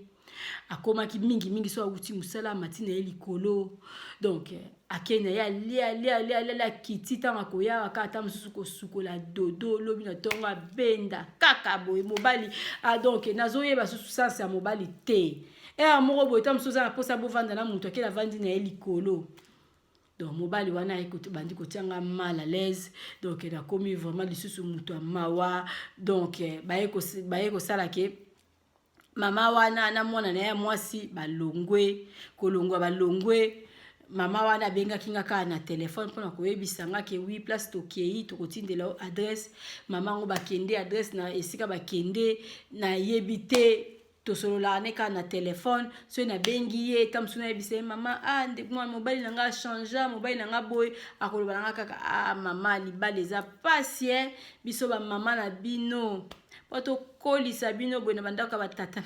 Akomaki mingimingi so awuti mosala, amati na ye likolo, donc akei na ye, alia, alia, alia, alia, akiti. Ntango akoya kaka, ata mosusu kosukola dodo, lobi na ntongo abenda kaka boye mobali. Ah, donc nazoyeba susu sens ya mobali te. Heure moko boye, ta mosusu oza na mposa bovanda na moto, akei, avandi na ye likolo. Donc mobali wana bandi kotianga mal à l'aise. Donc nakomi vraiment lisusu moto ya mawa. Donc baye kosala ke mama wana na mwana na ye mwasi balongwe. Kolongwa, balongwe. Mama wana abengaki nga kaka na telefone mpona koyebisa nga ke oui, place tokei, tokotindela yo adresse. Mama yango bakende, adresse na esika bakende nayebi te. Tosololaka ne kaka na telefone. Soki nabengi ye, ta mosusu nayebisa ye: "Mama, ah, ndeko mwana mobali na nga achange, mobali na nga boye." Akoloba na nga kaka: "Ah mama, libala eza pasi e biso bamama na bino, mpo tokolisa bino boye na bandako ya batata,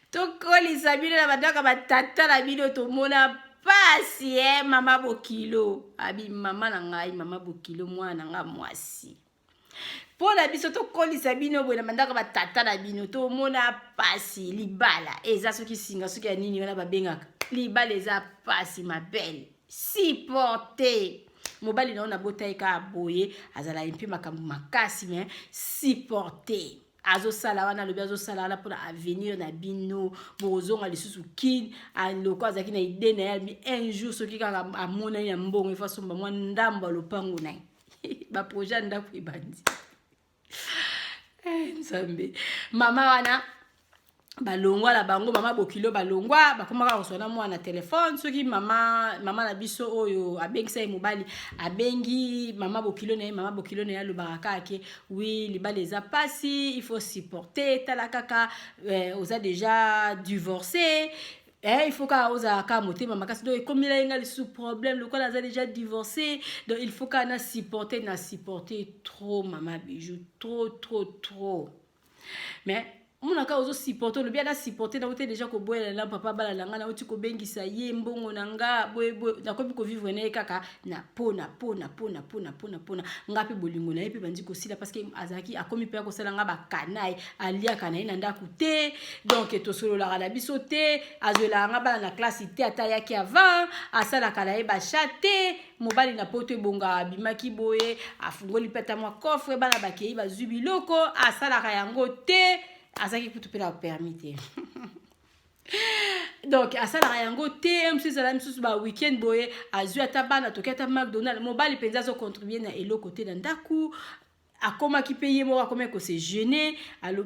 tokolisa bino na bandako ya batata na bino, tomona pasi e." Mama bokilo abi mama na ngai, mama bokilo, mwana na nga mwasi, mpo na biso tokolisa bino boye na bandako ya batata na bino, tomona pasi. Libala eza soki singa, soki ya nini wana babengaka libala, eza pasi. Mabele supporte mobali na yo, nabota ye kaka boye, azala mpe makambo makasi, mais supporte. Azosala wana, alobi azosala wana mpona avenir na bino, bokozonga lisusu Kine. Loko azalaki na idée na ye, alobi un jour soki kaka amonani ya mbongo, ifo asomba mwa ndambo ya lopango na ye. Baprojet ya ndako ebandi. Nzambe! Mama wana balongwa na bango, mama bokilo balongwa, bakomaka koswa na mwana na telefone. Soki mama na biso oyo abengisa ye mobali abengi mama bokilo na ye, mama bokilo na ye alobaka kaka ke oui, libala eza pasi, il faut supporter, tala kaka oza déjà divorcé, il faut kaka ozala kaka motema makasi. Donc ekomela ye nga lisusu problème, lokola aza déjà divorcé, donc il faut kaka na supporter, na supporter trop, mama Bijou, trop, trop, trop. Mais omonaka ozosupporte, olobi ana supporte, nauti déjà koboyela na papa bala na ngai, nauti kobengisa ye mbongo na nga boyeboye, nakomi kovivre na ye kaka na pona pona pona pona pona pona nga mpe bolingo na ye mpe bandi kosila, parce que azalaki akomi mpe akosala nga bakanai, aliaka na ye na ndako te, donc tosololaka na biso te, azwelaka nga bana na klase te, ata ayaki avant, asalaka na ye basha te. Mobali na poto ebonga, abimaki boye, afungoli mpe ata mwa coffre, bana bakei bazwi biloko, asalaka yango te. Azalaki kutu mpe na permis te, donc asalaka yango te. Mosusu ezala misusu ba weekend boye, azwi ata bana, toki ata McDonald. Mobali mpenza azocontribue na eloko te na ndako. Akomaki mpe ye moko akomaki kose gêner,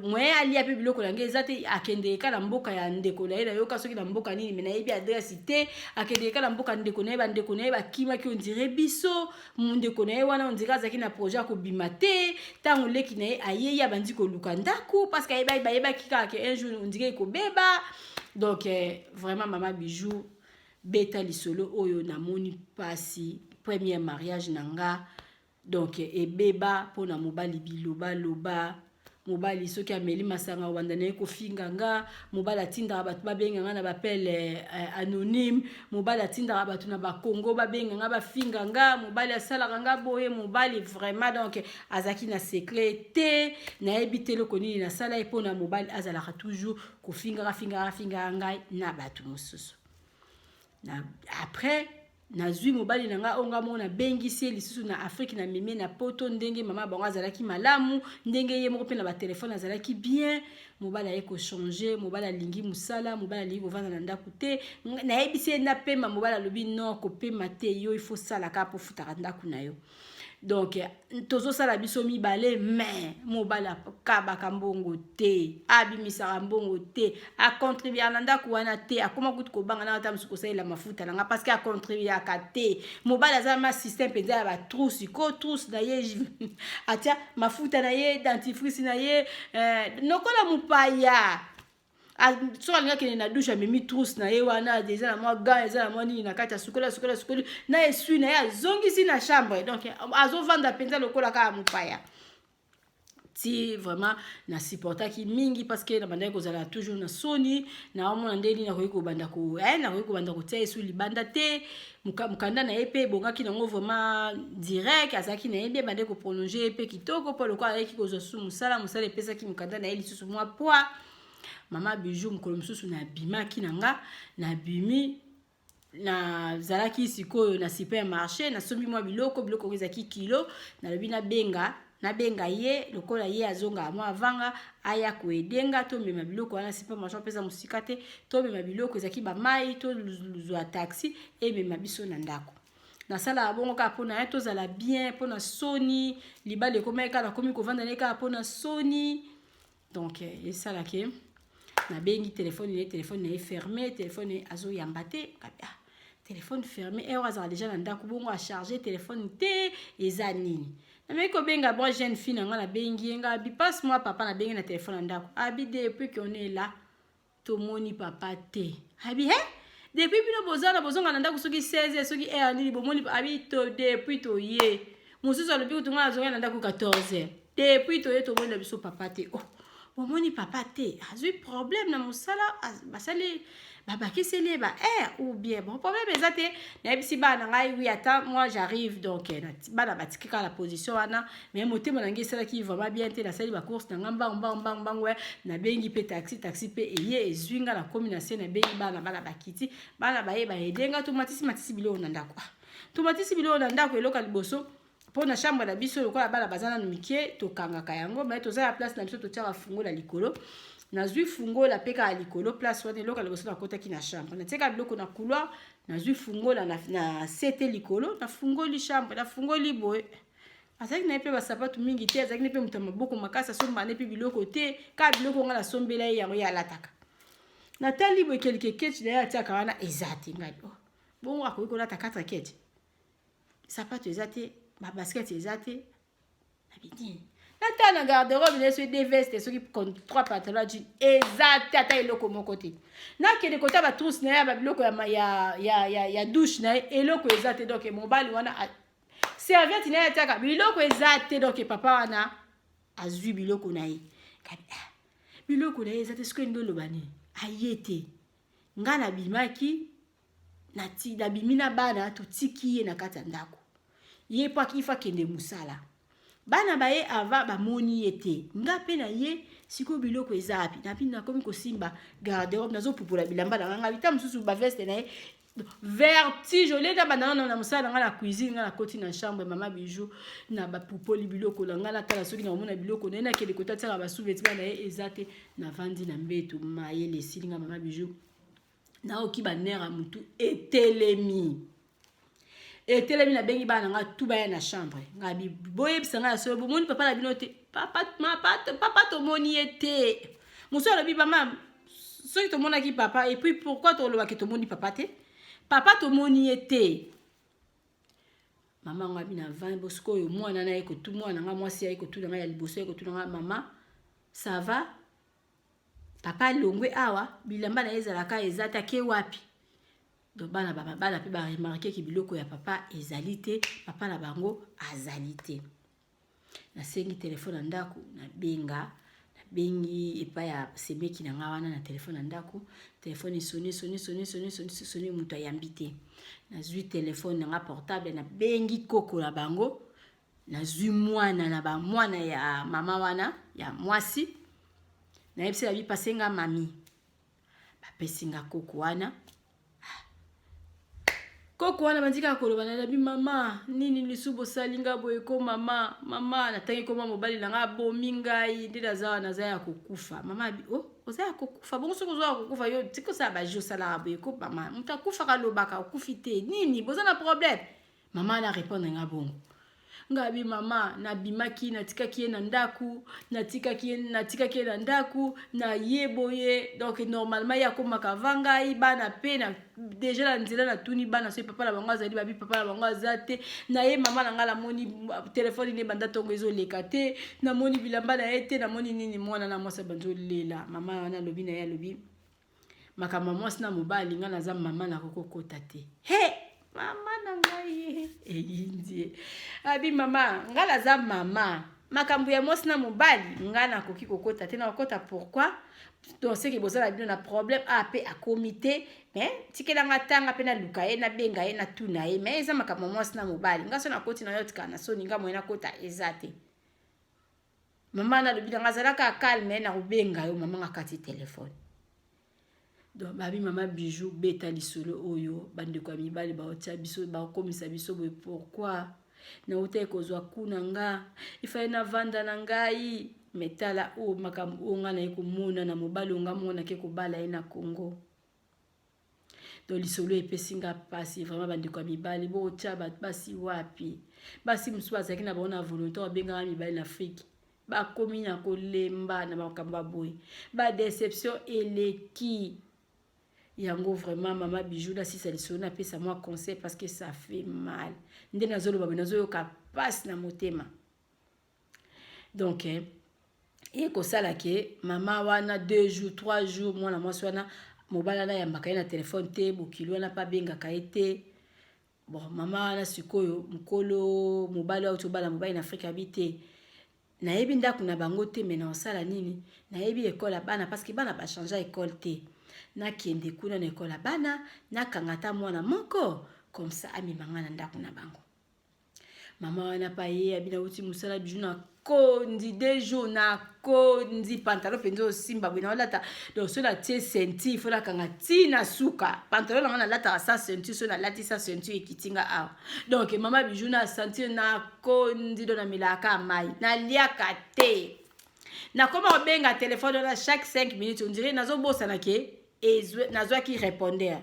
moyen alia mpe biloko na ngai eza te. Akendeke ka na mboka ya ndeko na ye, nayoka soki na mboka nini, me nayebi adresse te. Akendeke ka na mboka ndeko na ye, bandeko na ye bakimaki ondire biso. Ndeko na ye wana ondire azalaki na projet ya kobima te. Ntango leki na ye ayei, abandi koluka ndako, parce que bayebaki kaka ke un jour ondire ekobeba. Donc vraiment, mama Bijou, beta lisolo oyo. Namoni mpasi, premier mariage na nga, donc ebeba mpona mobali bilobaloba. Mobali soki ameli masanga, obanda na ye kofinga nga. Mobali atindaka bato babenga nga na ba appel anonyme. Mobali atindaka bato na Bakongo babenga nga, bafinga nga. Mobali asalaka nga boye. Mobali vraiment, donc azalaki na secret te. Nayebi te eloko nini nasala ye mpona mobali azalaka toujours kofingaka, fingaka, fingaka ngai na bato mosusu. Na après nazwi mobali na ngai oyo nga moko nabengisi ye lisusu na Afrique, na meme na Poto. Ndenge mama bango azalaki malamu, ndenge ye moko mpe na ba téléphone azalaki bien, mobali aye ko changer. Mobali alingi mosala, mobali alingi kovanda na ndako te. Nayebisi ye napema, mobali alobi: "Non, kopema te, yo il faut salaka mpo futaka ndako na yo." Donc tozosala biso mibale, mais mobali akabaka mbongo te, abimisaka mbongo te, a contribuaka na ndako wana te. Akóma kutu kobanga na ata mosusu kosalela mafuta na nga parce que a contribuaka te. Mobali aza ma système mpenza ya ba trousse ko trousse na ye, atia mafuta na ye, dentifrice na ye, lokola mopaya. Soki alingi akende na douche, amemi trousse na ye wana, eza na mwa gant, eza na mwa nini na kati, asukoli, asukoli, asukoli na esui na ye, azongisi na chambre. Donc azovanda mpenza lokola kaka mopaya. Ti vraiment nasupportaki mingi parce que nabandaki kozala toujours na soni. Naomona nde nini nakoki kobanda kotia esu libanda te. Mokanda na ye mpe ebongaki nango vraiment direct, azalaki na ye bien, bandaki ko prolonger ye mpe kitoko, mpo lokola ayaki kozwa su mosala, mosala epesaki mokanda na ye lisusu mwa poids. Mama Bijou, mokolo mosusu nabimaki na nga, nabimi, nazalaki sikoyo na supermarché, nasombi mwa biloko. Biloko oyo ezalaki kilo. Nalobi nabenga ye, lokola ye azongaka mwa avanga, aya koedenga tomema biloko wana supermarché, apesa mosika te. Tomema biloko, ezalaki bamai, tozwa taxi emema biso na ndako. Nasalaka bongo kaka mpona ye tozala bien, mpona soni. Libala ekomaki kaka, nakomi kovanda na ye kaka mpona soni. Donc esalaki nabengi téléphone na ye, téléphone na ye fermé, téléphone azoyamba te. Ah, téléphone fermé, heure azala déjà na ndako, bongo a charge téléphone te, eza nini? Nameki kobenga bon jeune fille na nga, nabengi ye, nga abi: "Passe moi papa." Nabengi na téléphone na ndako, abi: "Depuis qu'on est là, tomoni papa te." Abi: "He, depuis bino boza na bozonga na ndako soki 16, soki heure nini bomoni?" Abi: "To depuis toye." Mosusu alobi kutu: "Nga nazonga na ndako 14 heures, depuis toye tomoni na biso papa te." Oh, bomoni papa te, azwi problème na mosala, basali babakiseli ye ba heure ou bien. Bon, problème eza te. Nayebisi bana na ngai: "Oui, ata moi j'arrive." Donc bana batiki kaka na position wana, mais motema na ngai esalaki vraiment bien te. Nasali ba course na ngai mbangu mbangu mbangu mbangu, nabengi mpe taxi, taxi mpe eye, ezwi nga, nakomi na se, nabengi bana, bana bakiti, bana baye baede nga, tomatisi matisi biloko na ndako, tomatisi biloko na ndako. Eloko ya liboso, mpo na chambre na biso, lokola bana baza nanu mike, tokangaka yango, mais toza ya place na biso, totiaka fungola likolo. Nazwi fungola mpe kaka likolo place wana. Eloko ya liboso, nakotaki na chambre, natiaka biloko na couloir, nazwi fungola na sete likolo, nafungoli chambre, nafungoli boye, azalaki na ye mpe basapatu mingi te, azalaki na mpe moto ya maboko makasi, asombana mpe biloko te, kaka biloko nga nasombela ye, yango ye alataka. Natali boye, quelques ketch na ye atiaka wana eza te. Ngai: "Oh, bongo akoki kolata 4 ketch, sapato eza te, ba basket eza te." Nabi nini, natala na garde-robe na ye, soki deux veste, soki trois pantalon jean eza te, ata eloko moko te. Nakende kota ba trousse na ye ya babiloko ya douche na ye, eloko eza te. Donc mobali wana, serviette na ye atiaka, biloko eza te. Donc papa wana azwi biloko na ye. Kabi: "Ah, biloko na ye eza te, soki elingi oloba nini? Aye te. Nga nabimaki, nabimi na bana, totiki ye na kati ya ndako, ye mpo akifa akende mosala. Bana baye ava, bamoni ye te. Nga mpe na ye sikoyo, biloko eza api?" Napi nakomi kosimba garde-robe, nazopupola bilamba na nga, bita mosusu, ba veste na ye. Vertige olenda banda na mosala na ngai na cuisine. Ngai nakoti na chambre, mama Bijou, na bapupoli biloko na ngai, natala soki nakomona biloko na ye. Nakende kota, tiaka ba sous-vêtement na ye, eza te. Navandi na mbeto, mayele esili nga. Mama Bijou, naoki ba nerf ya motu etelemi, etelemi. Nabengi bana na ngai tu baya na chambre. Ngai: "Boyebisa ngai ya solo, bomoni papa na bino te?" "Papa, papa tomoni ye te." Mosusu alobi: "Mama, soki tomonaki papa, et puis pourquoi tolobaki tomoni papa te? Papa tomoni ye te." Mama ngo abi na 20 bosikoyo, mwana na ye kotu, mwana nga mwasi aye kotuna ngai ya liboso, ye kotuna ngai: "Mama, ça va?" Papa alongwe awa, bilamba na ye ezalaka eza te, ake wapi? Donc bana bana mpe baremarquer ke biloko ya papa ezali te, papa na bango azali te. Nasengi telefone na ndako, nabenga, nabengi epai ya semeki na nga wana na telefone na ndako. Telefone esoni, esoni, esoni, esoni, esoni, esoni, moto ayambi te. Nazwi telefone na nga portable, nabengi koko na bango, nazwi mwana na bamwana ya mama wana ya mwasi, nayebisi na bipase nga mami. Bapesi nga koko wana. Koko wana bandi kaka koloba na nabi: "Mama, nini lisu bosali nga boye ko? Mama, mama, natangi koma mobali na nga abomi ngai, nde naza wana, naza ya kokufa." Mama abi: "O oh, oza ya kokufa bongo? Soki oza ya kokufa, yo tika osala baji, osalaka boye ko. Mama, moto akufaka alobaka okufi te. Nini, boza na problème?" Mama na répondre nga bongo. Ngabi: "Mama, nabimaki, natikaki ye na ndako, natikaki ye na ndako na ye boye. Donc normalement ye akomaka va ngai, bana mpe na déjà na nzela. Natuni bana soki papa na bango azali, babi papa na bango aza te. Na ye mama na ngai, namoni telefone ne banda ntongo ezoleka te, namoni bilamba na ye te, namoni nini." Mwana na mwasi abandi olela. Mama wana alobi na ye, alobi: "Makambo ya mwasi na mobali, ngai naza mama, nakokokota te." He, mama na ngai eyindi. Abi: "Mama, ngai naza mama, makambo ya mwasi na mobali, ngai nakoki kokota te. Nakokota pourquoi? Donc seke bozala bino na problème a mpe akomi te, mais tikelanga ntanga mpe naluka ye, nabenga ye, natuna ye. Mais eza makambo ya mwasi na mobali, ngai so nakoti na yo tikala na soni, ngai moye nakota eza te." Mama nalobi nanga: "Azalaka calme, nakobenga yo." Mama nga kati telefone. Donc babi: "Mama Bijou, beta lisolo oyo. Bandeko ya mibali baotia biso, bakomisa biso boye pourquoi? Nautaki kozwa kuna, nga ifai navanda na ngai, me tala oyo makambo oyo ngai naye komona na mobali oyo nga moko nake kobala ye na Congo." Donc lisolo epesi nga mpasi vraiment. Bandeko ya mibali, bootya basi wapi? Basi mosusu bazalaki na bango na volonté, babengaka mibali na Afrique, bakomi na kolemba na makambo ya boye, badéception eleki yango vraiment. Mama Bijou, nasisa lisolo, napesa mwa conseil parce que ça fait mal. Nde nazoloba boye, nazoyoka mpasi na motema. Donc ekosala ke mama wana 2 jours, 3 jours, mwana mwasi wana, mobali wana ayambaka ye na telefone te, bokili wana mpe abengaka ye te. Bon, mama wana sikoyo, mokolo mobali auti obala mobali na Afrika, abi te: "Nayebi ndako na bango te, me na osala nini? Nayebi ekole ya bana, parce que bana bachange ekole te. Nakende kuna na ekole ya bana, nakanga ata mwana moko comme ça, amema nga na ndako na bango." Mama wana pa ye abi: "Nauti mosala, Bijou, nakondi 2 jours, nakondi pantalon mpenza osimba boye naolata. Donc so natie ceinture, fo nakanga ntina suka pantalon nanga. Nalataka sans ceinture, so nalati sans ceinture, ekiti nga awa. Donc mama Bijou, na ceinture, nakondi, do namelaka mai, naliaka te. Nakoma kobenga telefone wana chaque 5 minutes, on dirait nazobosana ke nazwaki répondeur,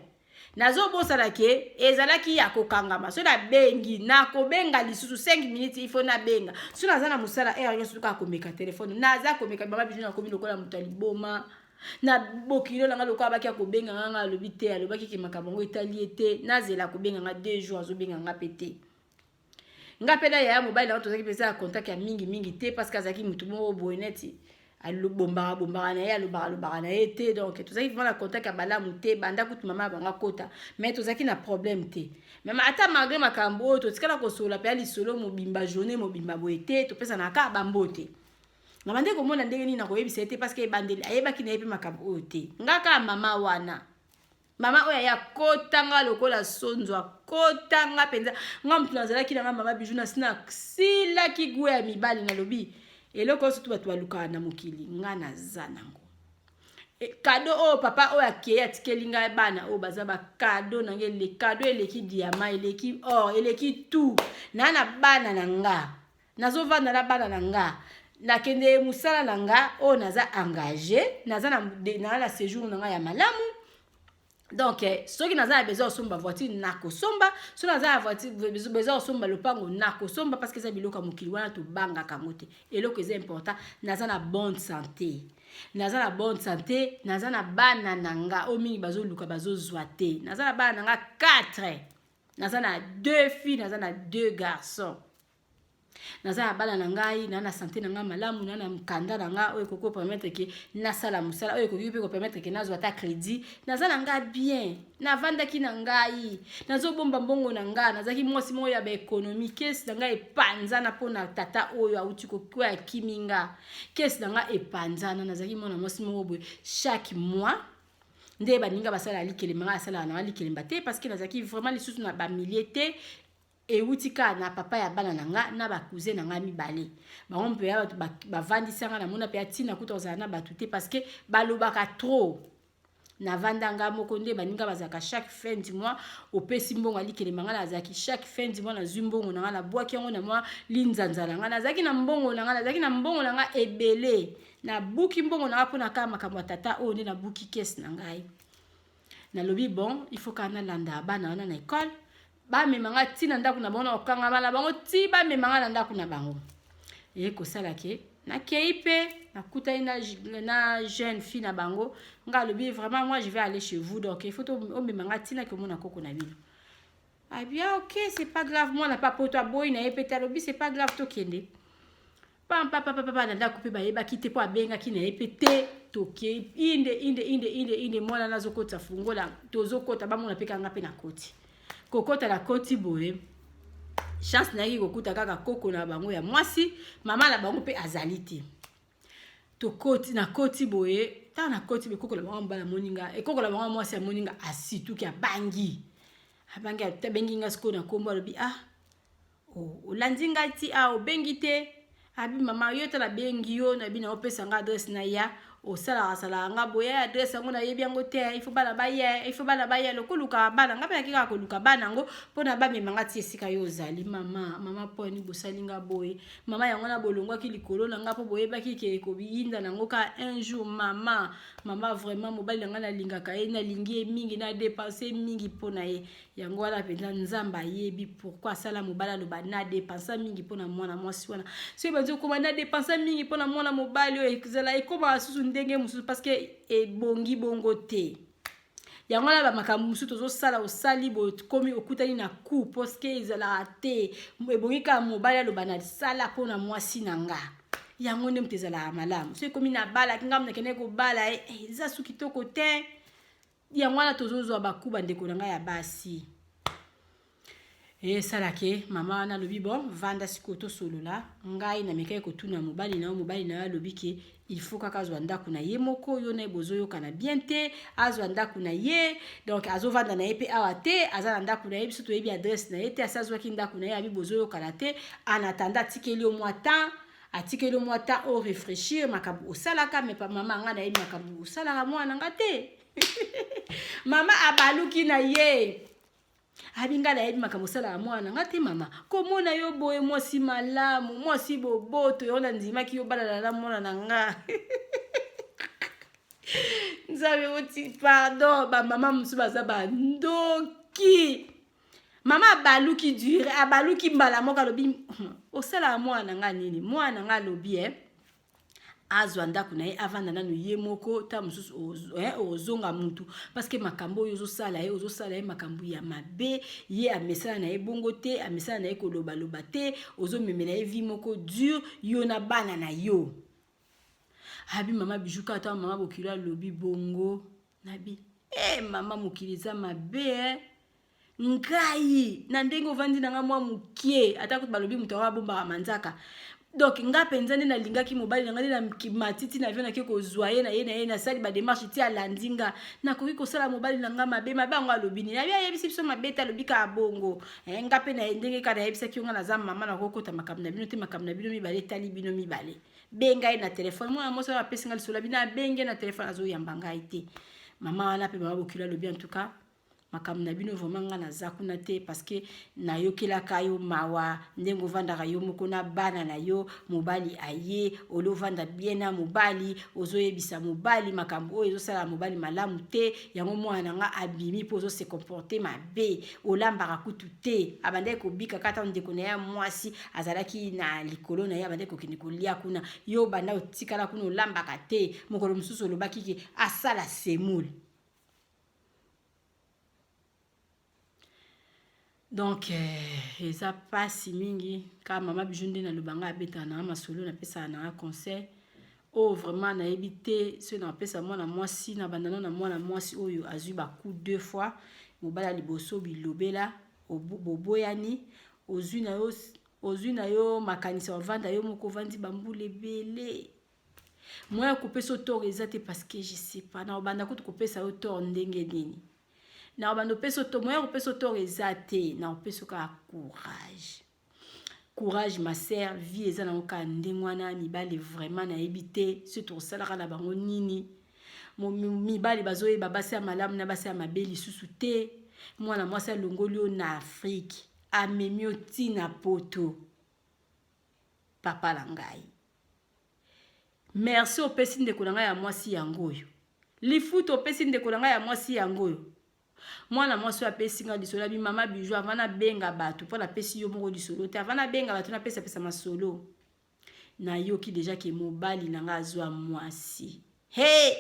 nazobosana ke ezalaki ya kokangama. So nabengi, nakobenga lisusu 5 minutes, il faut nabenga. So naza na mosala, heure nyonso kaka komeka telefone, naza komeka. Mama Bijou, nakomi lokola moto ya liboma na bokilo nanga, lokola abaki akobenga nga, nga alobi te, alobaki ke makambo yango etali ye te, nazela kobenga nga 2 jours, azobenga nga mpe te. Nga mpe na yaya mobali nango tozalaki mpenza ya contact ya mingimingi te, parce que azalaki motu moko boye neti alobombaka bombaka na ye, alobaka alobaka na ye te. Donc tozalaki vraiment na contact ya malamu te banda kutu mama ya bango akota, mais tozalaki na problème te. Même ata malgré makambo oyo, totikala kosolola mpe ya lisolo mobimba, journée mobimba boye te, topesanaka kaka bambote. Na bande komona ndenge nini nakoyebisa ye te, parce que ebandeli ayebaki na ye mpe makambo oyo te. Nga kaka mama wana, mama oyo aya kotanga lokola sonzo, akotanga mpenza nga motu nazalaki nanga. Mama Bijou, nasi nasilaki goût ya mibali. Nalobi eloko oyo surtout bato balukaka na mokili, nga naza nango. E, cadeau oyo papa oyo akei atikeli ngai, bana oyo baza bacadeau na ngai, cadeau eleki diamant, eleki or, eleki tout. Naa na bana na nga, nazovanda na bana na nga, nakende mosala na nga oyo naza engagé, naza na séjour na ngai ya malamu. Donc soki naza na besoin kosomba voiture, nakosomba. Soki naza na voiture, besoin kosomba lopango, nakosomba, parce que eza biloko ya mokili wana, tobangaka yango te. Eloko eza important, naza na bonne santé, naza na bonne santé, naza na bana na nga oyo mingi bazoluka, bazozwa te. Naza na bana na nga 4, naza na deux filles, naza na deux garçons. Naza na bana na ngai, na na sante na ngai malamu, na na mokanda na ngai oyo ekoki kopermettre ke nasala mosala, oyo ekoki mpe kopermettre ke nazwa ata crédit. Naza na ngai bien, navandaki na ngai, nazobomba mbongo na ngai. Nazalaki mwasi moko ya baekonomi. Kesi na ngai epanzana mpo na tata oyo auti kokwea, akimi nga. Kesi na ngai epanzana. Nazalaki mwana mwasi moko boye, chaque mois nde baninga basala likelemba, ngai asalaka na nga likelemba te, parce que nazalaki vraiment lisusu na bamilie te. Ewuti kaka na papa ya bana na nga na bacousin na nga mibale. Bango mpe ya bato bavandisa nga. Namona mpe ya ntina kuta kozala na bato te, parce que balobaka trop. Navanda nga moko. Nde baninga bazalaka chaque fin du mois opesi mbongo alikelemba, nga nazalaki chaque fin du mois nazwi mbongo na nga, nabwaki yango na mwa linzanza na nga. Nazalaki na mbongo na nga, nazalaki na mbongo na nga ebele. Nabuki mbongo na nga mpona kaka makambo ya tata oyo. Nde nabuki kese na ngai, nalobi: bon, il faut kaka nalanda bana wana na ekole, bamema nga ntina ndako na bango, na kokangama na bango ti bamema nga na ndako na bango. Eye kosala ke nakei mpe nakutani na jeune fille na bango. Nga alobi: vraiment, moi je vais aller chez vous, donc il faut omema nga ntina ke omona koko na bino. Abia: ok, c'est pas grave. Mwana pa poto aboyi na ye mpe te, alobi: c'est pas grave, tokende. Pampapapapa na ndako mpe bayebaki te, mpo abengaki na ye mpe te. Tokei inde inde inde inde inde. Mwana nazokotisa fungola, tozokota, bamona mpe kanga mpe nakoti. Kokota na koti boye, chance nayaki kokuta kaka koko na bango ya mwasi. Mama na bango mpe azali te. Tokoti, nakoti boye. Ntango nakoti boye, koko na bango mobali amoni nga, ekoko na bango ya mwasi amoni nga, asituki, abangi, abangi, abengi nga sikoyo na nkombo. Alobi: ah, olandi ngai ti ah, obengi te? Abi: mama, yo tala, abengi yo, nabi na opesa nga adresse na ya osalaka salaka nga boye. Adresse yango nayebi yango te. Il faut bana baya, il faut bana baya lokolukaka bana. Nga mpe naki kaka koluka bana yango mpona bamema nga ti esika yo ozali. Mama, mama, mponi bosali nga boye? Mama, yango na bolongwaki likolo na nga mpo boyebaki ke ekoyinda nango kaka un jour. Mama, mama, vraiment mobali na nga nalingaka ye, nalingi ye mingi, na dépense mingi mpo na ye. Yango wana mpenza Nzambe ayebi pourquoi asala mobali aloba na dépensa mingi mpona mwana mwasi wana. Soki banzi okoma na dépensa mingi mpona mwana mobali oyo, ezala ekomaka susu ndenge mosusu, parce que ebongi bongo te. Yango wana bamakambo mosusu tozosala, osali boye, komi okutani na coup, parce que ezalaka te. Ebongi kaka mobali aloba nasala mpona mwasi na nga. Yango nde moto ezalaka malamu. Soki ekomi na balaki ngambo, nakende kobala ye, eza su kitoko te. Yango wana tozozwa baku. Bandeko na ngai ya basi, esalake mama wana alobi: bon, vanda sikoyo, tosolola. Ngai namekaki kotuna mobali na yo, mobali na yo alobi ke il faut kaka azwa ndako na ye moko. Yo na ye bozoyokana bien te. Azwa ndako na ye, donc azovanda na ye mpe awa te, aza na ndako na ye. Biso toyebi adresse na ye te. Asi azwaki ndako na ye. Abi bozoyokana te. En attendant, atikeli yo mwa temps, atikeli yo mwa temps oréfléchir makambo osalaka. Mais mama, ngai nayebi makambo osalaka mwana nga te. Mama abaluki na ye, abi: ngai nayebi makambo osalaka mwana nga te. Mama, komona yo boye, mwasi malamu, mwasi boboto, yo na ndimaki yo balala na mwana na nga. Nzambe oti pardon. Bamama mosusu baza bandoki. Mama abaluki dure, abaluki mbala moko, alobi: osalaka mwana na nga nini? Mwana na nga alobi e azwa ndako na ye, avanda nanu ye moko. Ta mosusu ozonga mutu, parce que makambo oyo ozosala ye, ozosala ye makambo ya mabe. Ye amesana na ye bongo te, amesana na ye kolobaloba te. Ozomemela ye vie moko dure, yo na bana na yo. Abi: mama Bijou, kaka ta mama bokilo alobi bongo, nabi e mama, mokili eza mabe eh? Ngai na ndenge ovandi na nga mwa mokie, ata kutu balobi moto yango abombaka manzaka. Donc nga mpenza nde nalingaki mobali na nga, nde na matiti na avion nake kozwa ye na ye na ye, nasali badémarche ti alandi nga. Nakoki kosala mobali na nga mabe? Mabe yango alobi nini? Abi ayebisi biso mabe te, alobi kaka bongo. Nga mpe na ndenge kaka nayebisaki yo, nga naza mama, nakokota makambo na bino te. Makambo na bino mibale etali bino mibale. Benga ye na telefone. Mwana mwasi oyo apesi nga lisolo, bino abenge na telefone, azoyamba ngai te. Mama wana mpe, mama bokilo alobi: en tout cas, makambo na bino vraiment, nga naza kuna te, parce que nayokelaka yo mawa ndenge ovandaka yo moko na bana na yo. Mobali aye, oli ovanda bien na mobali, ozoyebisa mobali makambo oyo ezosala mobali malamu te. Yango mwana na nga abimi mpo ozose comporter mabe. Olambaka kutu te. Abandaki kobika kaka ndeko na ye mwasi azalaki na likolo na ye, abandaki kokende kolia kuna. Yo banda otikala kuna, olambaka te. Mokolo mosusu olobaki ke asala semoule. Donc eza mpasi mingi. Kaka mama Bijou nde naloba, ngai abetaka nanga masolo, napesaka nanga conseil oyo vraiment nayebi te soki napesa mwana mwasi. Na bandano na mwana mwasi oyo azwi bacoup deux fois, mobali ya liboso bilobela, boboyani, ozwi na yo makanisi, ovanda yo moko, ovandi bambula ebele, moya kopesa yo tort eza te, parce que je sais pas na obanda kutu kopesa yo tort ndenge nini. Na obanda opesa yo, moya kopesa yo tort eza te, na opesa kaka courage. Courage, ma sœur, vie eza nango kaka ndenge wana. Mibali vraiment nayebi te soki tokosalaka na bango nini. Mibali bazoyeba basi ya malamu na basi ya mabe lisusu te. Mwana mwasi alongoli yo na Afrique, amemi yo ntina Poto. Papa na ngai, merci. Opesi ndeko na ngai ya mwasi yango oyo lifuta, opesi ndeko na ngai ya mwasi yango oyo. Mwana mwasi oyo apesi ngai lisolo, abi: "Mama Bijou, avant nabenga bato, mpo napesi yo moko lisolo te, avant nabenga bato, napesapesa masolo, nayoki déjà ke mobali na ngai azwa mwasi. He,